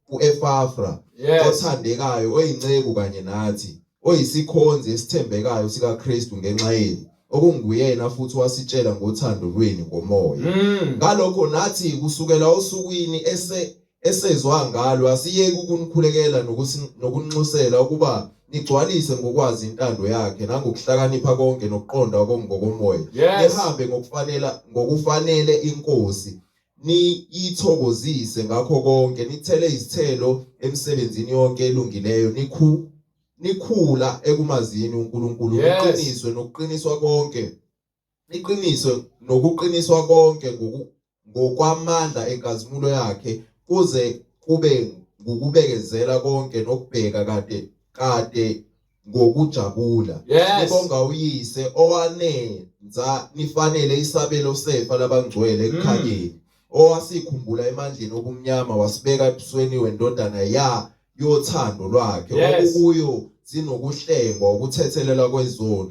kuEfafra Yes. othandekayo oyinceku kanye nathi oyisikhonzi esithembekayo sikaKristu ngenxa yenu okunguyena futhi wasitshela ngothando lwenu ngomoya Ngalokho nathi kusukela osukwini ese esezwa ngalo asiyeki ukunikhulekela nokuninxusela ukuba nigcwalise ngokwazi intando yakhe nangokuhlakanipha konke nokuqonda okungokomoya nihambe ngokufanela ngokufanele inkosi niyithokozise ngakho konke nithele izithelo emsebenzini yonke elungileyo nikhu nikhula ekumazini uNkulunkulu niqiniswe nokuqiniswa konke iqiniso nokuqiniswa konke ngokwamandla enkazimulo yakhe kuze kube ngukubekezela konke nokubheka kade kade ngokujabula nibonga uyise owanenza nifanele isabelo sefa labangcwele ekukhanyeni owasikhumbula emandleni obumnyama wasibeka ebusweni wendodana ya yothando lwakhe okukuyo zinokuhlengwa ukuthethelelwa kwezono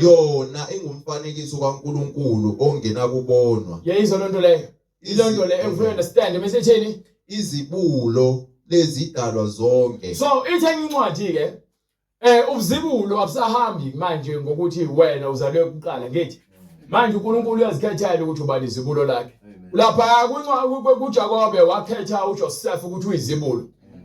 yona ingumfanekiso kaNkuluNkulu ongenakubonwa. Yayizwa lonto leyo. Ilonto le engifuna understand bese ithini? Izibulo lezidalwa zonke. So ithe incwadi ke ubuzibulo abusahambi manje ngokuthi wena uzalwe kuqala ngithi manje uNkulunkulu uyazikhethela ukuthi ubani izibulo lakhe. Lapha kuJakobe wakhetha uJoseph ukuthi uyizibulo.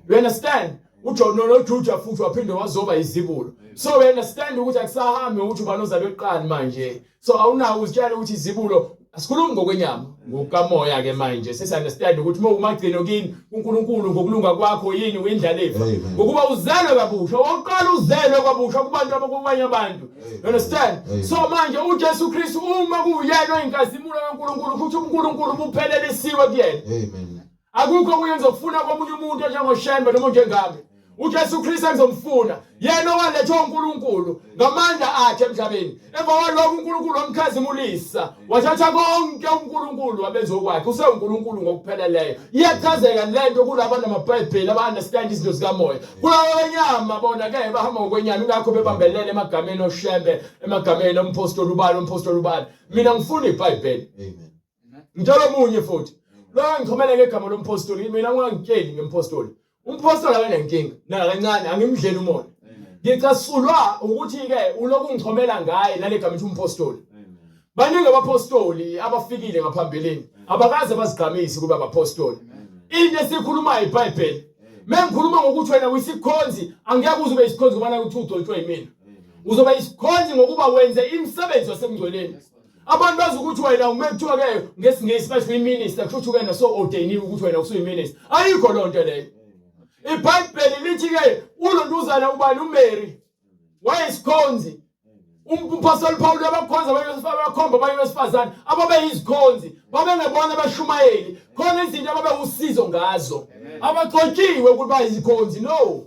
You understand? uJono noJuda futhi waphinde wazoba izibulo. So we understand ukuthi akusahambi ukuthi ubani ozalwe kuqala manje. So awunawo uzitshela ukuthi izibulo asikhulumi ngokwenyama ngokukamoya ke manje sesi understand ukuthi uma umagcino kini uNkulunkulu ngokulunga kwakho yini uyindlalifa ngokuba uzelwe kabusha oqala uzelwe kwabusha kubantu abakubanye abantu you understand so manje uJesu Kristu uma kuyena oyinkazimulo kaNkulunkulu futhi uNkulunkulu ubuphelelisiwe kuyena amen Akukho okunye engizokufuna komunye umuntu onjengoShembe noma onjengami. UJesu Kristu engizomfuna, yena owalethwa uNkulunkulu ngamandla akhe emhlabeni. Emva kwalokho uNkulunkulu wamkhazimulisa, wathatha konke uNkulunkulu wabenza okwakhe. UsewuNkulunkulu ngokupheleleyo. Iyachazeka lento kulaba namaBhayibheli aba-understand izinto zikamoya. Kulaba benyama bona ke bahamba ngokwenyama, ingakho bebambelele emagameni oShembe, emagameni omphostoli ubani, omphostoli ubani. Mina ngifuna iBhayibheli. Amen. Ngitshela omunye futhi. Lo ngichomele ngegama lomphostoli mina ungangitsheli ngempostoli. Umphostoli akanankinga nakancane angimdleli umona. Ngicasulwa ukuthi ke uloku ngichomela ngaye nalegama ethi umphostoli. Baningi abaphostoli abafikile ngaphambilini abakaze bazigqamise kuba abaphostoli. Into esikhulumayo iBhayibheli. Mengikhuluma ngokuthi wena uyisikhonzi angeke uze ube isikhonzi ngoba nakuthi ugcotshwe yimina. Uzoba isikhonzi ngokuba wenze imisebenzi wasemngcweleni. Abantu bazi ukuthi wena uma kuthiwa ke ngesiNgisi bathi uyiminister kusho ukuthi wena so ordainiwe ukuthi wena usuyiminister. Ayikho loo nto leyo. IBhayibheli lithi ke ulontuzana ubani uMary wayesikhonzi. Umphostoli Paul abakhonza abanye abakhomba abanye besifazane ababeyizikhonzi babengebona abashumayeli khona izinto ababewusizo ngazo abagcotshiwe ukuthi bayizikhonzi no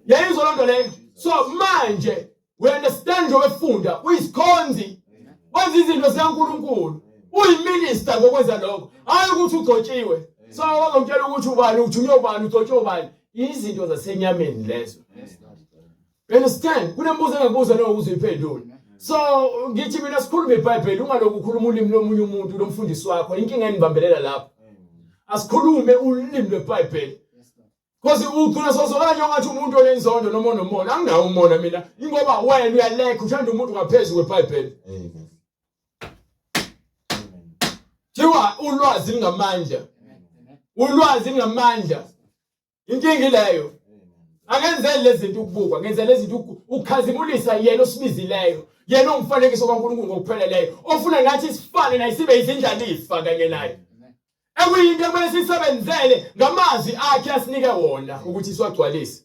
yayizwa loo nto leyo so manje We understand njengoba efunda uyisikhonzi wenza izinto zikaNkulunkulu uyiminister ngokwenza lokho hayi ukuthi ugcotshiwe so wazongitshela ukuthi ubani uthunywe ubani ugcotshwe ubani izinto zasenyameni lezo you understand kunembuzo engakubuza leyo ukuze uyiphendule so ngithi mina sikhulume iBhayibheli ungaloku ukhuluma ulimi lomunye umuntu lomfundisi wakho inkinga enibambelela lapho asikhulume ulimi lweBhayibheli Cause ugcina sozwakala njengathi umuntu onenzondo noma onomona. Anginawo umona mina. Ingoba wena uyalekha uthanda umuntu ngaphezulu kweBhayibheli. Amen. Thiwa ulwazi lingamandla. Ulwazi lingamandla. Inkinga ileyo. Akenzeli lezi zinto ukubukwa, ngenzela lezi zinto ukukhazimulisa yena osibizileyo. Yena ongumfanekiso kaNkulunkulu ngokupheleleyo. Ofuna nathi sifane naye sibe izindlalifa kanye naye. Ekuyinto ekumele siyisebenzele ngamazwi akhe asinike wona ukuthi siwagcwalise.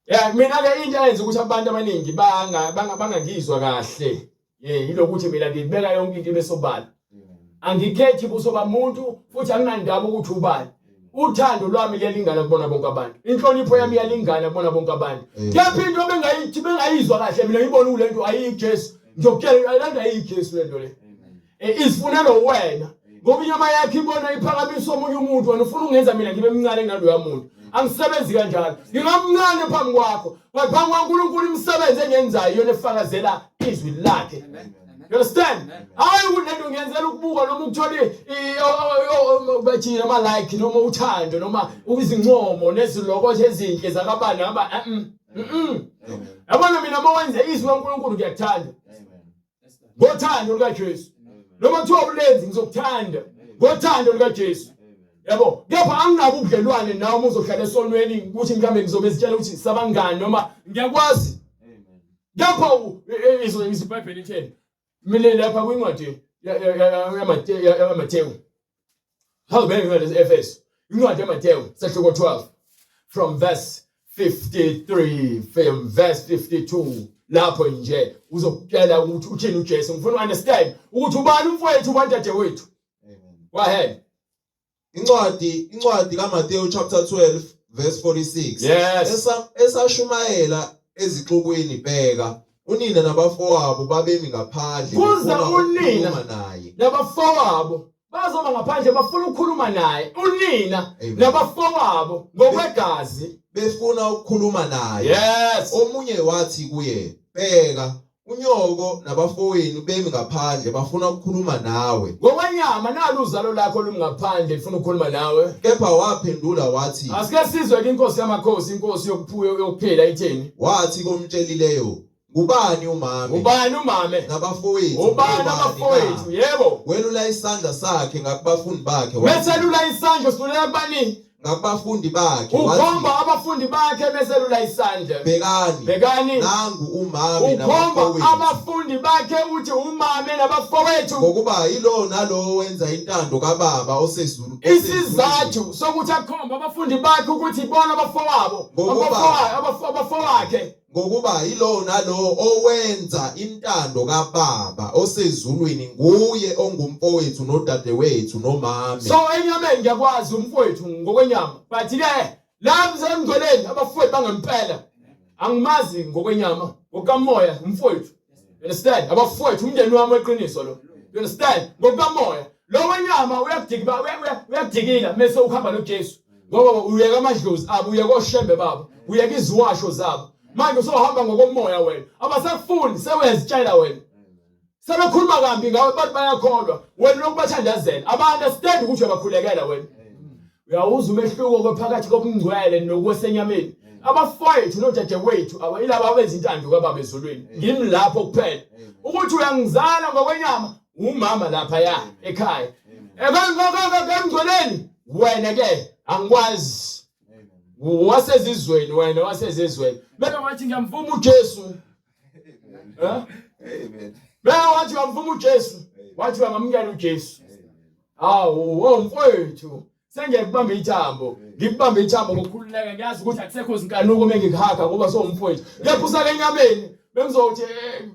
Yeah, mina ke into eyenza ukuthi abantu abaningi banga bangangizwa kahle. Yeah, yilokuthi mina ngibeka yonke into ibe sobala. Angikhethi buso bamuntu futhi anginandaba ukuthi ubani. Uthando lwami liyalingana kubona bonke abantu. Inhlonipho yami iyalingana kubona bonke abantu. Kepha into bengayithi bengayizwa kahle mina ngibona kulento ayiyiJesu. Ngizokutshela lento ayiyiJesu lento le. Izifunelo wena ngoba inyama yakhe ibona iphakamisa omunye umuntu wena ufuna ungenza mina ngibe mncane kunaloya muntu angisebenzi kanjalo ngingamncane phambi kwakho but phambi kwaNkulunkulu imisebenzi engenzayo iyona efakazela izwi lakhe you understand hayi ukuthi lento ngiyenzela ukubuka noma ukuthola bathi ama like noma uthando noma izincomo nezilokotho ezinhle zakabani aba yabona mina uma wenze izwi kaNkulunkulu ngiyakuthanda ngothando lukaJesu noma kuthiwa ulenzi ngizokuthanda ngothando lukaJesu Yabo, kepha anginabo ubudlelwane nawe uma uzohlala esonweni ukuthi mhlawumbe ngizobe zitshela ukuthi sabangani noma ngiyakwazi. Kepha izwe iBhayibheli litheni? Mina lapha kwincwadi yaMateyu. How many incwadi ze-Efesu? Incwadi yaMateyu sahluko 12 from verse 53 from verse 52 lapho nje uzokutshela ukuthi uthini uJesu. Ngifuna u-understand ukuthi ubani umfowethu ubani dadewethu. Go ahead. Incwadi kaMateyu chapter 12 verse 46. Yes. Esashumayela ezixukwini bheka unina nabafowabo babemi ngaphandle Kuza befuna unina. ukukhuluma naye. Nabafowabo bazoba ngaphandle bafuna ukukhuluma naye unina Amen. nabafowabo ngokwegazi. Befuna ukukhuluma naye. Yes. Omunye wathi kuye, bheka unyoko nabafowenu bemi ngaphandle bafuna ukukhuluma nawe. Ngokwenyama nalo uzalo lakho lumngaphandle lifuna ukukhuluma nawe. Kepha waphendula wathi, Asike sizwe ke inkosi yamakhosi inkosi yokuphuyo yokuphila ithini. wathi komtshelileyo, ngubani umame Ubani umame? nabafowethu? Ubani ngobani na?" abafowethu? Yebo. Welula isandla sakhe ngakubafundi bakhe wathi, Meselula isandla usulela kubani? ngakubafundi bakhe wathi, Ukhomba abafundi bakhe meselula isandla. bhekani Bhekani. nangu umame Ukhomba nabafowethu abafundi bakhe uthi umame nabafowethu. ngokuba yilowo nalowo wenza intando kababa osezulu Isizathu sokuthi akhomba abafundi bakhe ukuthi bona abafowabo, abafowakhe. Ngokuba yilowo nalowo owenza intando kaBaba osezulwini nguye ongumfowethu nodadewethu nomame. So enyameni ngiyakwazi umfowethu ngokwenyama but ke la emngcweleni abafowethu bangempela angimazi ngokwenyama ngokukamoya umfowethu. You understand? Abafowethu umndeni wami weqiniso lo. You understand? Ngokukamoya lo wenyama uyakudikila uyakudikila mese uhamba noJesu. Ngoba uyeka amadlozi abo uyeka oshembe babo uyeka iziwasho zabo. Manje usohamba ngokomoya wena. Abasakufuni sewuyazitshela wena. Sebekhuluma kambi ngawe abantu bayakholwa. Wena lokhu bathandazela. Aba understand ukuthi uyabakhulekela wena. Uyawuzwa umehluko kwephakathi kobungcwele nokwesenyameni. Abafowethu nodadewethu abayilaba abenza intando kaBaba ezulwini. Ngimi lapho kuphela. Ukuthi uyangizala ngokwenyama umama lapha ya ekhaya. Emngcweleni wena ke angikwazi. Wasezizweni wena wasezizweni. Beke wathi ngiyamvuma uJesu. Eh? Amen. Beke wathi uyamvuma uJesu. Wathi uyangamukela uJesu. Hawu, oh mfowethu, sengiyakubamba ithambo. Ngikubamba ithambo ngokukhululeka ngiyazi ukuthi akusekho zinkanuko uma ngikuhaga ngoba sowumfowethu. Kepha usale enyameni bengizothi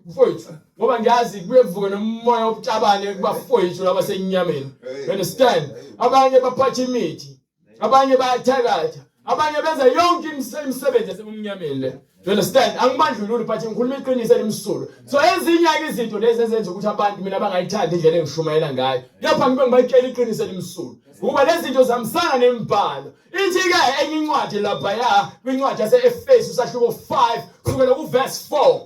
mfowethu ngoba ngiyazi kuye kuvuke nomoya wobutabane kubafowethu laba senyameni. You understand? Abanye baphatha imithi, abanye bayathakatha, abanye benza yonke imisebenzi yasemnyameni le. You understand? Angibandlululi but ngikhuluma iqiniso elimsulwa. So ezinye ke izinto lezi ezenza ukuthi abantu mina bangayithandi indlela engishumayela ngayo. Kepha ngibe ngibatshela iqiniso elimsulwa. Ukuba lezi zinto zihambisana nemibhalo. Ithi ke enye incwadi laphaya kwincwadi yase-Efesu sahluko 5 kusukela kuverse 4.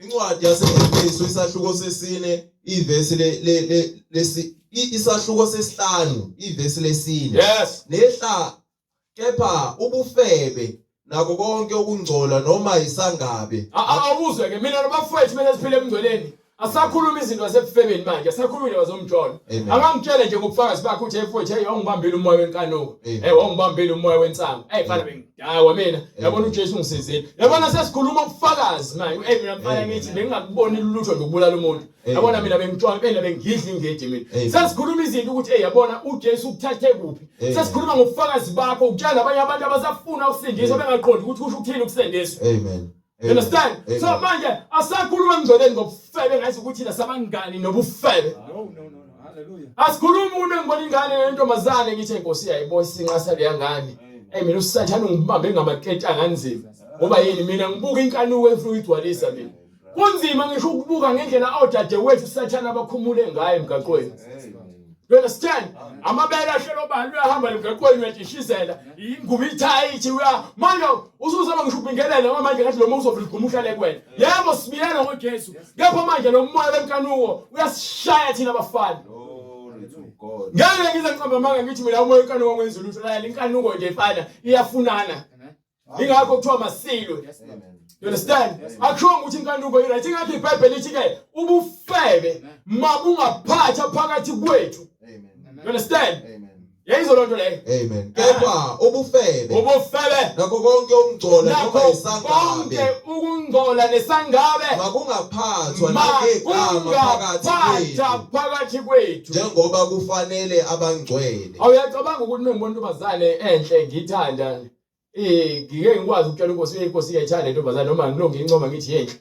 Incwadi yase-Efesu isahluko sesine ivesi le le le lesi isahluko sesihlanu ivesi lesine. Yes. Nehla kepha ubufebe nako konke ukungcola noma isangabe. Awuzwe ke mina nabafowethu kumele siphile emngcweleni. Asakhuluma izinto zasebufebeni manje, asakhuluma indaba zomjolo. Akangitshele nje ngobufakazi bakhe ukuthi hey mfowethu, hey wangibambile umoya wenkanuko. Hey wangibambile umoya wensangu. Hey mfana bengidawa mina. Yabona uJesu ungisizile. Yabona sesikhuluma ubufakazi manje. Hey mina mfana ngithi bengingakuboni lutho nje ukubulala umuntu. Yabona mina bengitshwala bena bengidla ingedi mina. Sesikhuluma izinto ukuthi hey yabona uJesu ukuthathe kuphi. Sesikhuluma ngobufakazi bakho ukutshela abanye abantu abasafuna ukusindiswa bengaqondi ukuthi kusho ukuthini ukusindiswa. Amen. You understand? So manje asakhuluma emngcweleni ngobufebe ngathi ukuthi thina sabangani nobufebe. No, no, no, no. Hallelujah. Asikhulumi uma ngibona ingane yentombazane ngithi inkosi yayibo isinqa saleya ngane. Hey mina usathane ungibambe ngamaketanga anzima. Ngoba yini mina ngibuka inkanuko efuna uyigcwalisa mina. Kunzima ngisho ukubuka ngendlela odadewethu usathane abakhumule ngayo emgaqweni. You understand? Amabele ahlelo bani uyahamba emgaqweni uyatishizela ingubo ithayithi uya manje usuzama ngisho ukubingelela ngoba manje ngathi lo muntu uzovula igqumo uhlale kuwena. Yebo sibiyela ngoJesu. Kepha manje lo moya wenkanuko uyasishaya thina abafana. Glory to God. Ngeke ngize ngiqambe amanga ngithi mina umoya wenkanuko ngenza lutho la inkanuko nje ifana iyafunana. Ingakho kuthiwa masilwe. You understand? Akusho ukuthi inkanuko i-right. Ingakho iBhayibheli lithi ke ubufebe mabungaphatha phakathi kwethu. Amen. You understand? Amen. Yayizwa loo nto leyo. Amen. Kepha ubufebe, Ubufebe nakho konke ukungcola noma nakho isangabe konke ukungcola nesangabe makungaphathwa nangegama phakathi makungaphatha kwenu phakathi kwethu. njengoba kufanele abangcwele. Awuyacabanga ukuthi uma ngibona intombazane enhle ngiyithanda eh ngike ngikwazi ukutshela inkosi hey inkosi iyayithanda intombazane noma ngilonge ngincoma ngithi yenhle.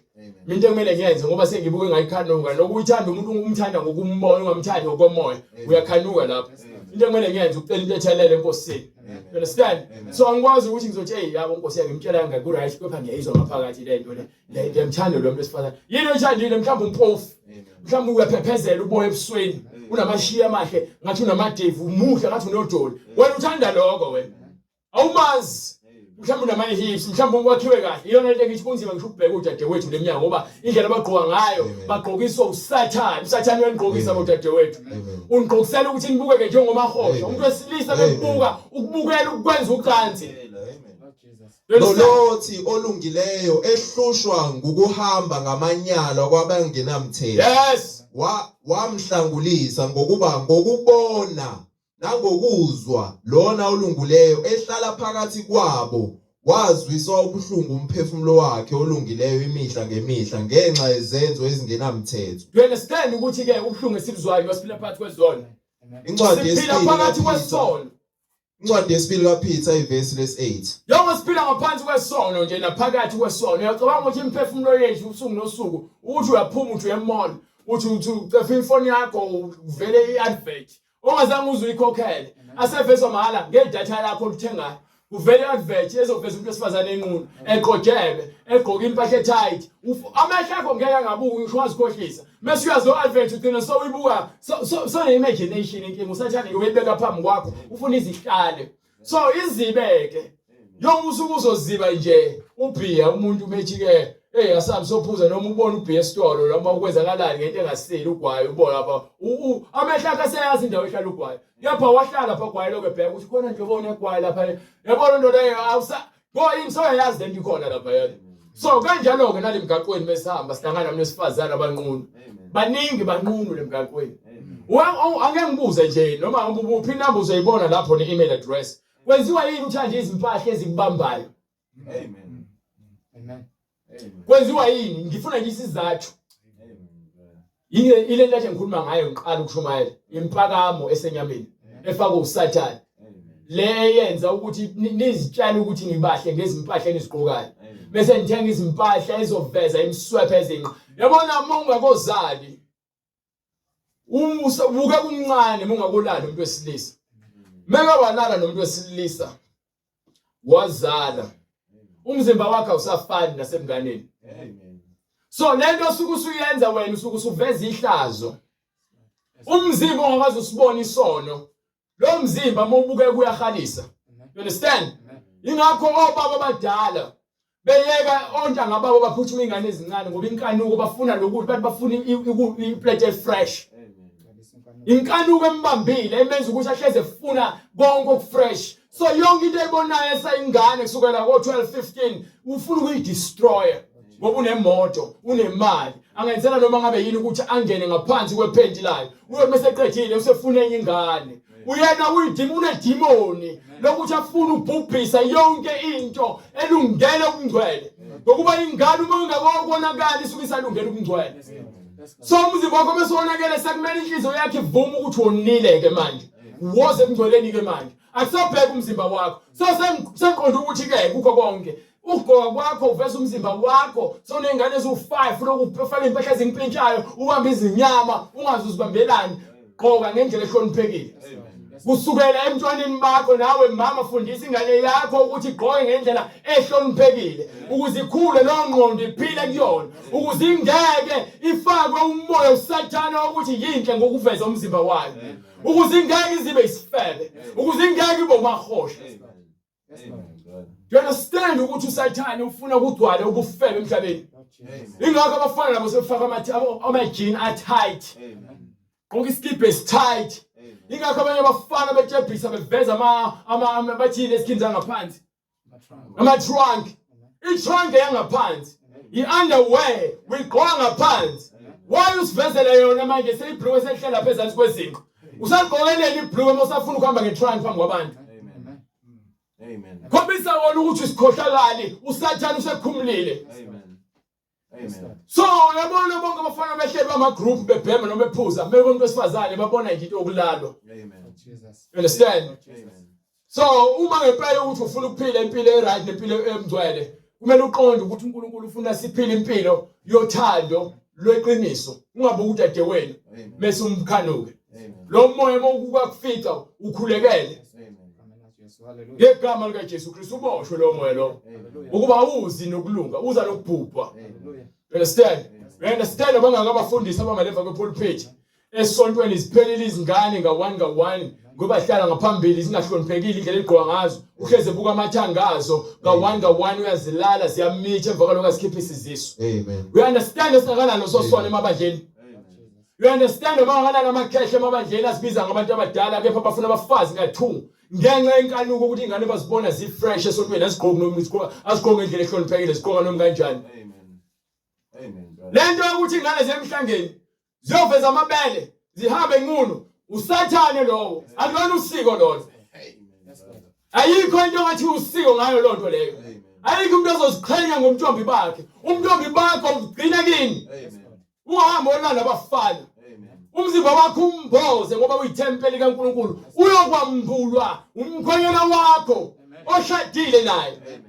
Mina into ekumele ngiyenze ngoba sengibuke ngayikhanuka nokuyithanda umuntu umthanda ngokumbona ungamthandi ngokomoya uyakhanuka lapho. Into ekumele ngiyenze ukucela into ethelele enkosini. You understand? So angikwazi ukuthi ngizothi hey yabo nkosi yami ngimtshela kangaka ku right kepha ngiyayizwa ngaphakathi le nto le. Ngiyamthanda lo muntu wesifazane. Yini oyithandile mhlawumbe umpofu. Mhlawumbe uyaphephezela uboya ebusweni. Unamashiya amahle ngathi unamadevu umuhle ngathi unodoli. Wena uthanda lokho wena. Awumazi. Mhlawumbe unama-hips, mhlawumbe ukwakhiwe kahle. Iyona into engithi kunzima ngisho ukubheka udadewethu lemnyango ngoba indlela abagqoka ngayo bagqokiswa uSathane. USathane uyanigqokisa bodadewethu. Unigqokisela ukuthi nibukeke njengomahosha. Umuntu wesilisa bekubuka, ukubukela ukwenza ucansi. Lolothi olungileyo ehlushwa ngukuhamba ngamanyala kwabangenamthetho. Yes. Wa wamhlangulisa ngokuba ngokubona nangokuzwa lona olunguleyo ehlala phakathi kwabo wazwiswa ubuhlungu umphefumulo wakhe olungileyo imihla ngemihla ngenxa yezenzo ezingenamthetho. Do you understand ukuthi ke ubuhlungu esibuzwayo ngoba siphila phakathi kwezono? Incwadi Siphila yesibili phakathi kaPeter, kwesono. incwadi yesibili kaPeter ivesi lesi-8. Njengoba siphila ngaphansi kwesono nje naphakathi kwesono, uyacabanga ukuthi imiphefumulo yethu usuku nosuku uthi uyaphuma uthi uya-mall, uthi uthi ucefa ifoni yakho uvele i-advert ongazange uze uyikhokhele asevezwa mahhala ngedatha lakho oluthengayo. Kuvele i-advert ezoveza umuntu wesifazane enqunu eqojebe egqoke impahla e-tight, amehlo akho ngeke angabuki ngisho wazikhohlisa. Mase uyazi lo advert ugcina sowuyibuka sone-imagination inkinga usathane uyibeka phambi kwakho ufuna izihlale. So izibeke yonke usuku uzoziba nje ubhiya umuntu methi ke hey asabi sophuza noma ubona ubhiya esitolo noma ukwenzakalani ngento engasile ugwayo ubona lapha amehlo akhe aseyazi indawo ehlala ugwayo kepha wahlala lapha gwayo lokho ebheka ukuthi khona nje ubona egwayo lapha yabona nto leyo awusa ngo yini soyayazi lento ikhona lapha yona. So kanjalo ke nalemgaqweni mesihamba sihlangana nabantu besifazane abanqunu baningi banqunu lemgaqweni. Angeke ngibuze nje noma ubuphi inamba uzoyibona lapho ne-email address. Kwenziwa yini uthande izimpahla ezikubambayo? Amen. Amen. Kwenziwa yini? Ngifuna nje isizathu. Yini ile nto ngikhuluma ngayo ngiqala ukushumayela impakamo esenyameni efakwe uSathane. Le eyenza ukuthi nizitshale ukuthi nibahle ngezimpahla enizigqokayo. Bese nithenga izimpahla ezoveza imiswephe ezinqa. Yabona uma ungakozali ubuke kumncane uma ungakolali umuntu wesilisa. Meke walala nomuntu wesilisa wazala umzimba wakhe awusafani nasebunganeni. So lento osuke usuyenza wena usuke usuveza ihlazo. Umzimba ongakwazi usibona isono lo mzimba uma ubukeka uyahalisa. You understand? Ingakho obaba abadala beyeka ontanga babo baphuthuma ingane ezincane ngoba inkanuko bafuna lokuthi bathi bafuna iplate fresh. Inkanuko embambile emenza ukuthi ahleze efuna konke okufresh. So yonke into ayibonayo esayingane kusukela ko-12 15 ufuna ukuyidestroya ngoba unemoto unemali angenzela noma ngabe yini ukuthi angene ngaphansi kwephenti layo. Uyothi mase eqedile usefuna enye ingane. Uyena uyidima unedimoni lokuthi afuna ukubhubhisa yonke into elungele ubungcwele. Ngokuba ingane uma ingakobonakali isuke isalungele ubungcwele. So umzimba wakho mase wonakele sekumele inhliziyo yakhe ivume ukuthi wonile ke manje. Woze ebungcweleni ke manje. Akusabheka umzimba wakho. So sengiqonda ukuthi ke kukho konke. Ukugqoka kwakho uveza umzimba wakho. Sewuney'ngane eziwu-5 lokhu ufake iy'mpahla ezimpintshayo, ubambe izinyama, ungazi uzibambelani. Gqoka ngendlela ehloniphekile. Kusukela emntwaneni bakho nawe mama fundisa ingane yakho ukuthi igqoke ngendlela ehloniphekile ukuze ikhule leyo ngqondo iphile kuyona ukuze ingeke ifakwe umoya usathane wokuthi yinhle ngokuveza umzimba wayo ukuze ingeke izibe isifebe ukuze ingeke ibe umahosha. Do you understand ukuthi usathane ufuna kugcwale ubufebe emhlabeni? Ingakho abafana nabo sebefaka ama-jean a-tight. Gqoka isikibha esi-tight. Ingakho abanye abafana betshebhisa beveza ama bathini esikhini zangaphansi. Ama-trunk. I-trunk eyangaphansi. I-underwear uyigqoka ngaphansi. Why usivezele yona manje seyibhulukwe sehlela phezansi kwezinqo? Usagqokeleni ibhluku uma usafuna ukuhamba ngetrunk phambi kwabantu? Amen. Amen. Khombisa wona ukuthi usikhohlakali, uSathane usekhumulile. Amen. Amen. So uyabona bonke abafana behleli bama group bebhema noma bephuza, meke umuntu wesifazane babona nje into yokulalwa. Amen. Jesus. You understand? Amen. So uma ngempela ukuthi ufuna ukuphila impilo e-right nempilo emngcwele, kumele uqonde ukuthi uNkulunkulu ufuna siphile impilo yothando lweqiniso. Ungabuki udadewenu Amen. bese umkhanuke. Amen. Lo moya uma ukukufica ukhulekele Amen. Hallelujah. ngegama likaJesu Kristu uboshwe lo moya lo. Amen. Ukuba uzi nokulunga, uza nokubhubha. Amen. Hallelujah. You understand? You understand abangakabafundisi abamaleva kwepulpit. Esontweni ziphelile izingane nga-one nga-one ngoba hlala ngaphambili zingahloniphekile indlela egqoka ngazo uhleze buka amathanga azo nga-one nga-one uyazilala ziyamitha emva kwalokho azikhiphisa izisu. Amen. You understand esingakanani sosona emabandleni? Amen. You understand abangakanani amakhehla emabandleni asibiza ngabantu abadala kepha bafuna abafazi nga-two ngenxa yenkanuko ukuthi ingane bazibona zi-fresh esontweni azigqoki noma izigqoka azigqoki ngendlela ehloniphekile zigqoka noma kanjani. Amen. Amen. brother. Le nto yokuthi ingane zemhlangeni ziyoveza amabele zihambe nqunu usathane lowo akulona usiko lolo. Amen. brother. Ayikho into ngathi usiko ngayo lonto leyo. Amen. Ayikho umuntu ozoziqhenya ngomntombi bakhe. Umntombi bakho ugcina kini. Amen. Ungahamba olala abafana. Amen. Umzimba wakho umboze ngoba uyithempeli kaNkuluNkulu. Uyokwambulwa umkhwenyana wakho oshadile naye. Amen.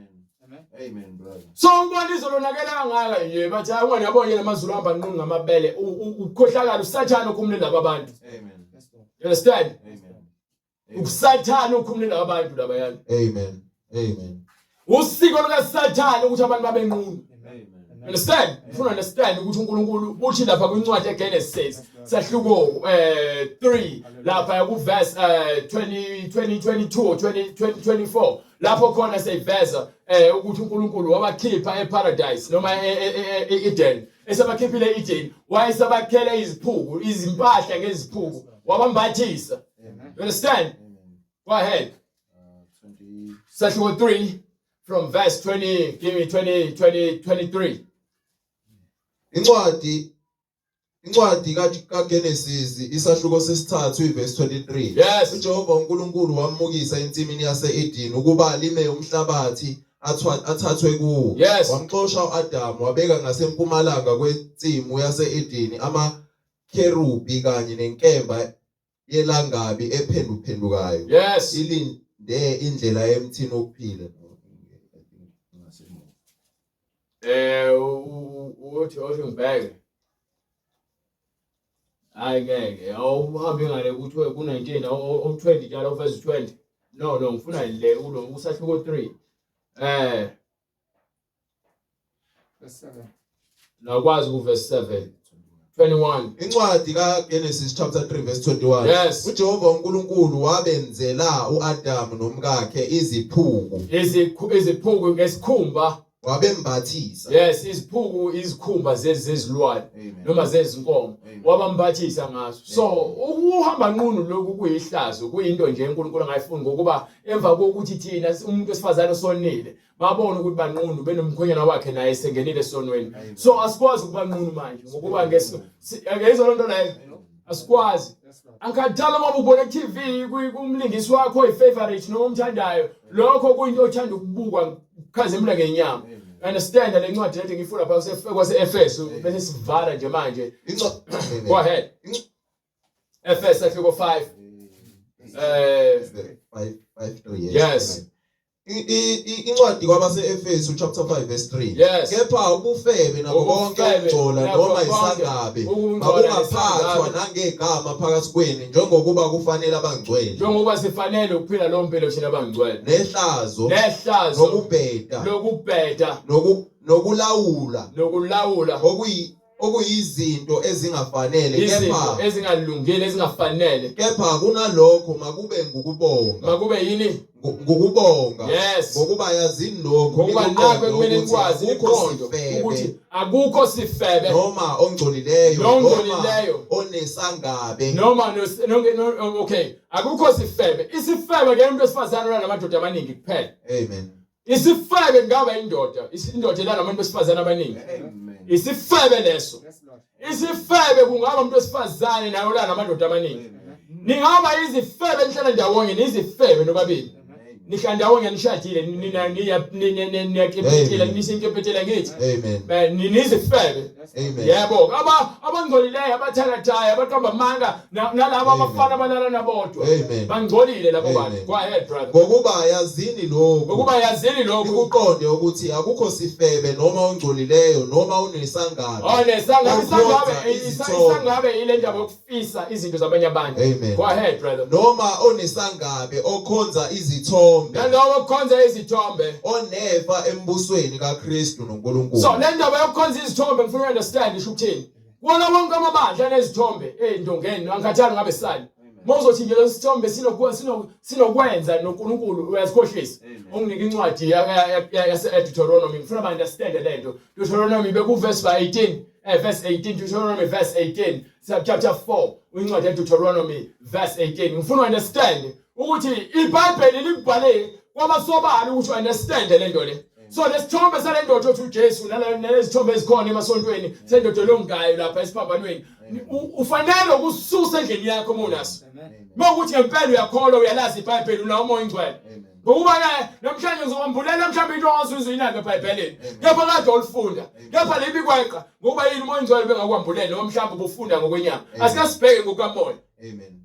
Amen, brother. So ubona izolonakela kangaka nje bathi hayi ungani yabona yena amazulu ahamba nqunu ngamabele ukukhohlakala usathane okhumule laba bantu. Amen. Yes, Lord. You understand? Amen. Usathane okhumule laba bantu laba yani. Amen. Amen. Usiko lukaSathane ukuthi abantu babe nqunu. Amen. Understand? Ufuna understand ukuthi uNkulunkulu uthi lapha kwincwadi yeGenesis sahluko 3 lapha ku verse 20 20 22 20 24 lapho khona seyiveza ukuthi uNkulunkulu wabakhipha eParadise noma e-Eden esabakhiphile e-Eden wayesabakhele iziphuku izimpahla ngeziphuku wabambathisa. Amen. You understand? Amen. Go ahead. 20 Sahluko 3 from verse 20 give me 20 20 23. Incwadi kaGenesis isahluko sesithathu iverse 23. Yes. uJehova uNkulunkulu wamukisa ensimini yase-Edeni ukuba alime umhlabathi athathwe kuwo. Yes. Wamxosha u-Adamu wabeka ngasempumalanga kwensimu yase-Edeni amakherubi kanye nenkemba yelangabi ephenduphendukayo. Yes. Ilinde indlela emthini wokuphila. Uthi othi ngibheke. Hayi ngeke, awuhambe ngale ukuthi ku-19 u-20 njalo verse 20. No no ngifuna le ulo usahluko 3. Verse 7. Nakwazi ku verse 7. 21. Incwadi kaGenesis chapter 3 verse 21. Yes. uJehova uNkulunkulu wabenzela uAdamu nomkakhe iziphuku Iziphuku ngesikhumba. wabembathisa. Yes, iziphuku izikhumba zezilwane Amen. noma zezinkomo. Amen. Wabambathisa ngaso. So ukuhamba nqunu lokhu kuyihlazo, kuyinto nje uNkulunkulu angayifuni ngokuba emva kokuthi thina umuntu wesifazane osonile babona ukuthi banqunu benomkhwenyana wakhe naye esengenile esonweni. So asikwazi ukuba nqunu manje ngokuba ngezwe lonto leyo asikwazi. Yes, Lord. Angikhathali uma ubona ku-TV kumlingisi wakho oyi-favorite noma omthandayo lokho kuyinto othanda ukubukwa kukhazimula ngenyama. Understand le ncwadi lethi ngifunda pha kwase-Efesu bese sivala nje manje. Go ahead. Efesu ahluko 5. 5 5 3 Yes. Incwadi kwabase-Efesu chapter 5 verse 3. Yes. Kepha ubufebe nabo konke Ubufebe, ukungcola nakho noma konke isangabe ukungcola makungaphathwa nesangabe. nangegama phakathi kwenu njengokuba kufanele abangcwele. Njengoba sifanele ukuphila lo mpilo thina abangcwele. Nehlazo, Nehlazo nokubheda, lokubheda nokulawula nokulawula okuyizinto ezingafanele izinto kepha ezingalungile ezingafanele. kepha kunalokho makube ngukubonga. Makube yini? Ngukubonga. Yes. Ngokuba yazini lokho Ngokuba nikuqonde nakho ekumele ukuthi nikwazi akukho niqonde sifebe ukuthi akukho sifebe noma ongcolileyo noma nongcolileyo onesangabe noma okay akukho sifebe. Isifebe ke umuntu wesifazane olala namadoda amaningi kuphela. Amen. Isifebe kungaba indoda, indoda elala nabantu besifazane abaningi. Amen. Isifebe leso. Yes, Lord. Isifebe kungaba umuntu wesifazane naye olala namadoda amaningi. Amen. Ningaba izifebe nihlala ndawonye, nizifebe nobabili. Nihlala ndawonye nishadile, nina niya niyakepetela, nisinkepetela ngithi. Amen. Nizifebe. Amen. Yebo, aba abangcolileyo, abathakathayo, abaqamba amanga nalabo abafana abalala nabodwa. Amen. Bangcolile labo Amen. bantu. Go ahead brother. Ngokuba yazini lokhu. Ngokuba yazini lokhu. Nikuqonde ukuthi akukho sifebe noma ongcolileyo noma unesangabe. Oh, nesangabe Okhonza isangabe izithombe. isangabe ile ndaba yokufisa izinto zabanye abantu. Amen. Go ahead brother. Noma onesangabe okhonza izithombe. Nalowo okhonza izithombe. Onefa embusweni kaKristu noNkulunkulu. So le ndaba yokukhonza izithombe ngifuna understand isho ukuthini. Kuwona wonke amabandla anezithombe ey'ndongeni angikhathali ngabe sani. Uma uzothi nje lesi sithombe sinokwenza noNkulunkulu uyazikhohlisa. Unginike incwadi yase-Deuteronomy ngifuna ba-understand le nto. Deuteronomy bekuverse 18, verse 18, Deuteronomy verse 18, chapter 4, incwadi yeDeuteronomy verse 18. Ngifuna understand ukuthi iBhayibheli likubhale kwabasobala ukuthi understand le nto le. So lesithombe sale ndoda othi uJesu nalezithombe ezikhona emasontweni sendoda longayo lapha esiphambanweni ufanele ukususa endlini yakho uma unaso. Uma ukuthi ngempela uyakholwa uyalazi iBhayibheli unawo uMoya oNgcwele. Ngokuba ke namhlanje ngizokwambulela mhlawumbe into ongazuza uyinake eBhayibhelini. Kepha kade olifunda. Kepha libi kweqa ngokuba yini uMoya oNgcwele bengakwambulela noma mhlawumbe ubufunda ngokwenyama. Asike sibheke ngokukamoya. Amen.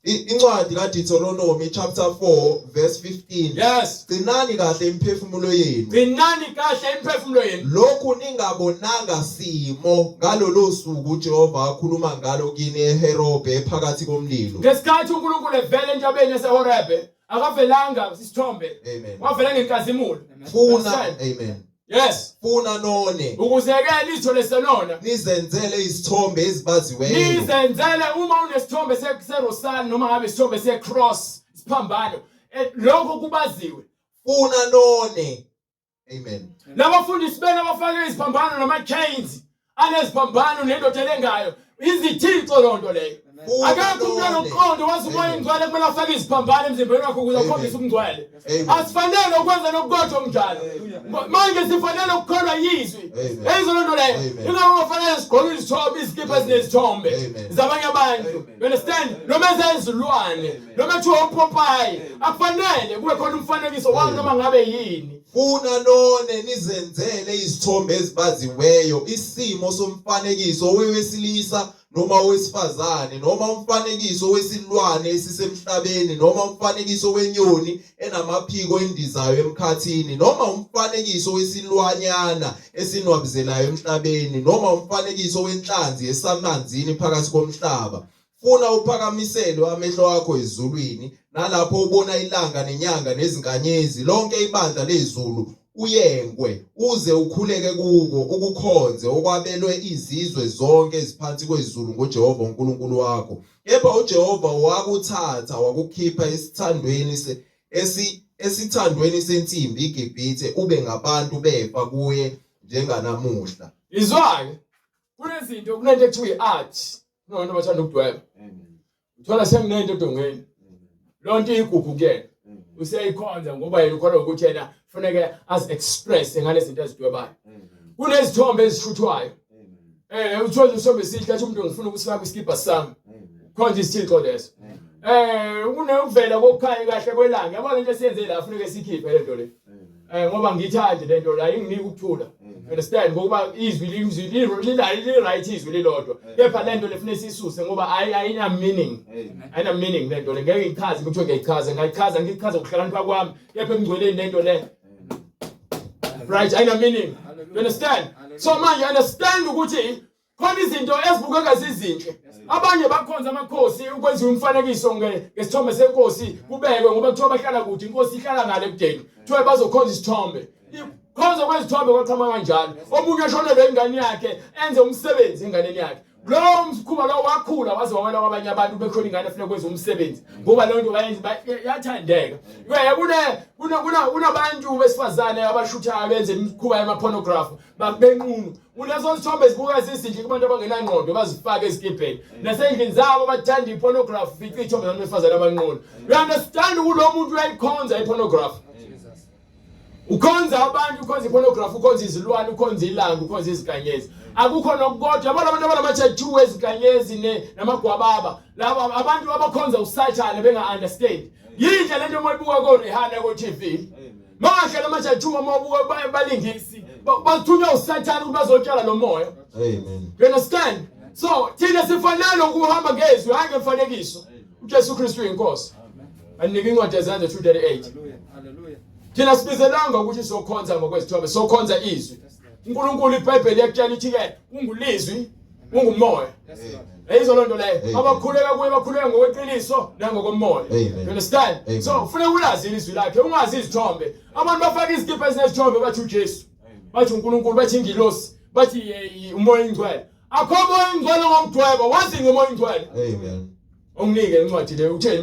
Incwadi kaDeuteronomy chapter 4 verse 15. Yes. Gcinani kahle imiphefumulo yenu. Gcinani kahle imiphefumulo yenu. Lokhu ningabonanga simo ngalolo suku uJehova akhuluma ngalo kini eHerobhe phakathi komlilo. Ngesikhathi uNkulunkulu evela entabeni yaseHorebe, akavelanga isithombe. Amen. Wavela ngenkazimulo. Funa, amen. Yes. Funa none. Ukuze ke lithole senona. Nizenzele izithombe ezibaziweyo. Nizenzele uma unesithombe serosali noma ngabe isithombe secross, isiphambano. Lokho kubaziwe. Funa none. Amen. Labafundisi bena abafake iziphambano nama chains aneziphambano nendoda elengayo. Izithixo lonto leyo. Akekho umuntu onoqondo wazi uMoya oNgcwele kumele afake iziphambano emzimbeni wakhe ukuze akhombise ubungcwele. Asifanele ukwenza nokukodwa okunjalo. Manje sifanele ukukholwa yizwi. Eyizo lonto leyo. Ingakho kufanele sigqoke izithombe, izikipha ezinezithombe zabanye abantu. You understand? Noma ezezilwane, noma kuthiwa upopayi, akufanele kube khona umfanekiso wawo noma ngabe yini. Funa none nizenzele izithombe ezibaziweyo, isimo somfanekiso wewesilisa noma owesifazane noma umfanekiso wesilwane esisemhlabeni noma umfanekiso wenyoni enamaphiko endizayo emkhathini noma umfanekiso wesilwanyana esinwabuzelayo emhlabeni noma umfanekiso wenhlanzi esamanzini phakathi komhlaba. Funa uphakamiselwe amehlo akho ezulwini nalapho ubona ilanga nenyanga nezinkanyezi lonke ibandla lezulu uyengwe uze ukhuleke kuko ukukhonze okwabelwe izizwe zonke eziphansi kwezulu ngoJehova uNkulunkulu wakho. Kepha uJehova wakuthatha wakukhipha esithandweni esithandweni sensimbi iGibhithe ube ngabantu befa kuye njenganamuhla. Izwa-ke kunezinto kunento ekuthiwa i-art kunabantu abathanda ukudweba. Uthola sekunento edongeni. Loo nto iyigugu kuyena. Useyikhonza ngoba yena ukholwa ukuthi yena kufuneke azi-express ngale zinto azidwebayo. Kunezithombe ezishuthwayo. Uthole isithombe esihle athi umuntu ngifuna ukusifaka kwisikibha sami. Khonza isithixo leso. Kunokuvela kokukhanya kahle kwelanga. Yabona into esiyenze la funeke sikhiphe le nto le. Ngoba ngiyithandi le nto la inginika ukuthula. Understand? Ngokuba izwi lizwi li right izwi lilodwa. Kepha le nto lefuna sisuse ngoba ayina meaning. Ayina meaning le nto le. Ngeke ngichaze ukuthi ngiyayichaza, ngayichaza ngichaza ukuhlakanipha kwami. Kepha emngcweleni le nto le. Right, ayina meaning. You understand? So manje understand ukuthi khona izinto ezibukeka zizinhle. Abanye bakhonza amakhosi ukwenziwa umfanekiso ngesithombe senkosi kubekwe ngoba kuthiwa bahlala kude, inkosi ihlala ngale ekudeni. Kuthiwa bazokhonza isithombe. Khonza kwezithombe kwaqhamuka kanjalo. Omunye ashonelwe ingane yakhe enze umsebenzi enganeni yakhe. Lowo mkhuba lowo wakhula waze wawela kwabanye abantu bekhona ingane efuna kwenza umsebenzi ngoba leyo nto bayenza yathandeka. Kunabantu besifazane abashuthayo benze imikhuba yama-pornography benqunu. Kulezo zithombe zibuka zizinhle kubantu abangenangqondo bazifake ezikibheni. Nasendlini zabo bathanda i-pornography fica iy'thombe zabantu besifazane abanqunu. You understand ukuthi lo muntu uyayikhonza i-pornography. Ukhonza abantu, ukhonza ipornography, ukhonza izilwane, ukhonza ilanga, ukhonza izinkanyezi. Akukho nokukodwa. Yabona abantu abanama-tattoo ezinkanyezi namagwababa. Laba abantu abakhonza uSathane benga-understand. Yinhle lento uma ibuka ko-Rihanna ko-TV. Mahle lama tattoo uma ubuka balingisi. Bathunywa uSathane ukuthi bazotshala lo moya. Amen. You understand? So thina sifanele ukuhamba ngezwi hayi ngemfanekiso. uJesu Kristu uyinkosi. Anike incwadi yezenzo 2:38. Hallelujah. Thina sibizelanga ukuthi sokhonza ngokwezithombe, sokhonza izwi. uNkulunkulu iBhayibheli liyakutshela ithi ke ungulizwi, ungumoya. Yizo lonto leyo. Abakhuleka kuye bakhuleka ngokweqiniso nangokomoya. You understand? So ufuna ulazi ilizwi lakhe, ungazi izithombe. Abantu bafaka izikipha ezinezithombe bathi uJesu. Bathi uNkulunkulu, bathi ingilosi, bathi eh, umoya ingcwele. Akho moya ingcwele ngomdwebo, wazi ngomoya ingcwele. Amen. Unginike incwadi le uthe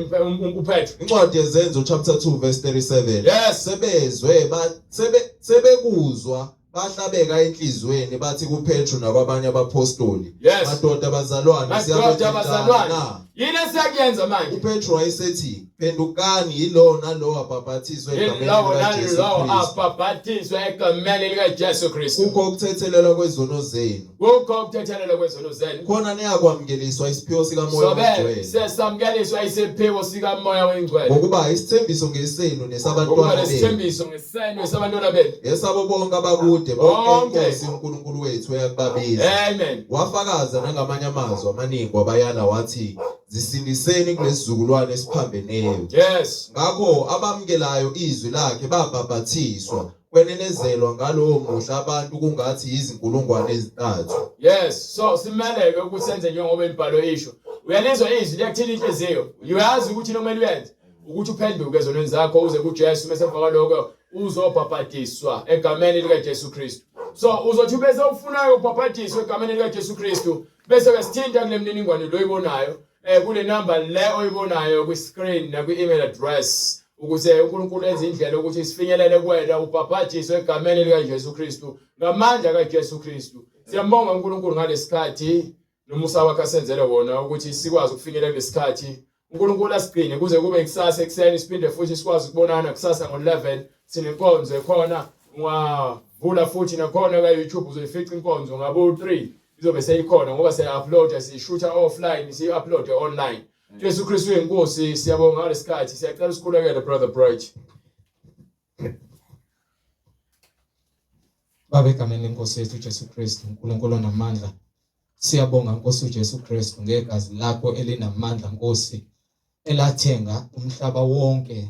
uPetro. Incwadi yeZenzo chapter 2 verse 37. Yes. Sebezwe ba sebe sebekuzwa bahlabeka enhlizweni bathi kuPetru nakwabanye abapostoli. Yes. Madoda bazalwane Madoda bazalwane. na. Yini esiyakuyenza manje? UPetru wayesethi phendukani yilowo nalowo abhaphathizwe egameni Yilowo likaJesu nalowo Kristu. abhabhathiswe egameni likaJesu Kristu. Kukho ukuthethelelwa kwezono zenu. Kukho ukuthethelelwa kwezono zenu. Khona niyakwamukeliswa isiphiwo sikaMoya Sobe oNgcwele. sesamkeliswa isiphiwo sikaMoya oNgcwele. Ngokuba isithembiso ngesenu Ngokuba nesabantwana benu. lesithembiso ngesenu esabantwana benu. Esabo bonke abakude bonke Bonke. inkosi uNkulunkulu wethu eyakubabiza. Amen. Wafakaza nangamanye amazwi amaningi wabayala wathi zisindiseni kulesizukulwane esiphambeneyo. Yes. Ngakho abamukelayo izwi lakhe babhabhathiswa kwenenezelwa ngalowo muhla abantu kungathi yizinkulungwane ezintathu. Yes, so simeleke ukuthi senze njengoba imibhalo isho. Uyalizwa izwi liyakuthina inhliziyo. Uyazi ukuthi into okumele uyenze ukuthi uphenduke ezonweni zakho uze kuJesu bese emva kwaloko uzobhabhadiswa egameni likaJesu Kristu. So uzothi bese ufunayo ukubhabhadiswa egameni likaJesu Kristu bese uyasithinta kule mniningwane lo oyibonayo eh kule number le oyibonayo kwi screen nakwi email address ukuze uNkulunkulu enze indlela ukuthi sifinyelele kuwena ubhabhadiswe egameni likaJesu Kristu ngamandla kaJesu Kristu. Siyambonga uNkulunkulu ngalesikhathi nomusa wakhe asenzele wona ukuthi sikwazi ukufinyelela kulesikhathi. uNkulunkulu asigcine kuze kube kusasa ekuseni siphinde futhi sikwazi ukubonana kusasa ngo-11 sinenkonzo ekhona ungavula futhi nakhona ka-YouTube uzoyifica inkonzo ngabo-3 izobe seyikhona ngoba siya-uploada siyishutha offline siyi-uploade online. Jesu Kristu uyinkosi siyabonga ngalesikhathi siyacela usikhulekele brother Bright. Baba egameni lenkosi yethu uJesu Kristu uNkulunkulu onamandla siyabonga Nkosi uJesu Kristu ngegazi lakho elinamandla Nkosi elathenga umhlaba wonke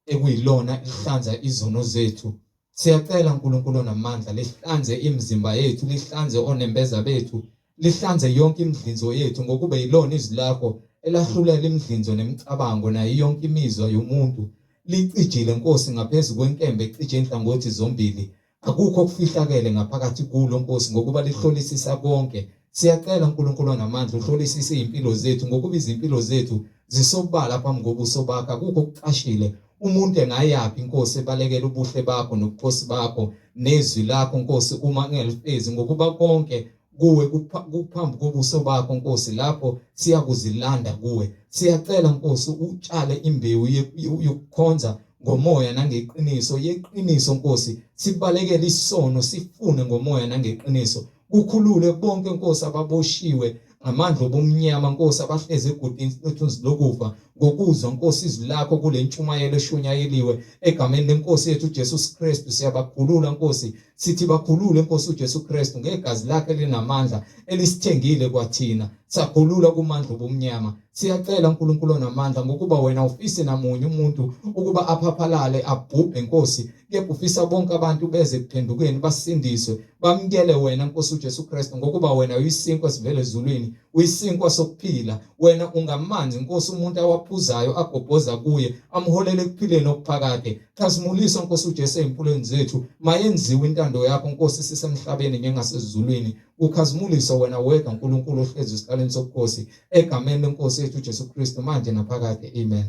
ekuyilona elihlanza izono zethu. Siyacela Nkulunkulu onamandla lihlanze imizimba yethu, lihlanze onembeza bethu, lihlanze yonke imidlinzo yethu ngokuba yilona izwi lakho elahlulela imidlinzo nemicabango nayo yonke imizwa yomuntu. Licijile Nkosi ngaphezu kwenkemba ecije inhlangothi zombili. Akukho okufihlakele ngaphakathi kulo, Nkosi, ngokuba lihlolisisa konke. Siyacela, Nkulunkulu onamandla, uhlolisise izimpilo zethu, ngokuba izimpilo zethu zisobala phambi kobuso bakho. Akukho okucashile. Umuntu engayaphi, Nkosi, ebalekela ubuhle bakho nobukhosi bakho nezwi lakho, Nkosi, uma engelifezi, ngokuba konke kuwe kuphambi kobuso bakho Nkosi lapho siyakuzilanda kuwe siyacela Nkosi utshale imbewu yokukhonza ngomoya nangeqiniso yeqiniso Nkosi sibalekele isono sifune ngomoya nangeqiniso kukhulule bonke Nkosi ababoshiwe ngamandla obumnyama Nkosi abahlezi egodini lethunzi lokufa ngokuzwa Nkosi izwi lakho kule ntshumayelo eshunyayeliwe egameni lenkosi yethu uJesu Kristu siyabakhulula Nkosi Sithi bakhulule Nkosi uJesu Kristu ngegazi lakhe elinamandla elisithengile kwathina sakhulula kumandla obumnyama. Siyacela uNkulunkulu onamandla ngokuba wena ufise namunye umuntu ukuba aphaphalale abhubhe Nkosi kepha ufisa bonke abantu beze ekuphendukeni basindiswe bamukele wena Nkosi uJesu Kristu ngokuba wena uyisinkwa esivela ezulwini uyisinkwa sokuphila wena ungamanzi Nkosi umuntu awaphuzayo agobhoza kuye amholele ekuphileni okuphakade Khazimulisa Nkosi uJesu ezimpilweni zethu. Mayenziwe intando yakho Nkosi sisemhlabeni njengasezulwini. Ukhazimulise wena wedwa uNkulunkulu ohlezi esihlalweni sobukhosi egameni lenkosi yethu uJesu Kristu manje naphakade. Amen.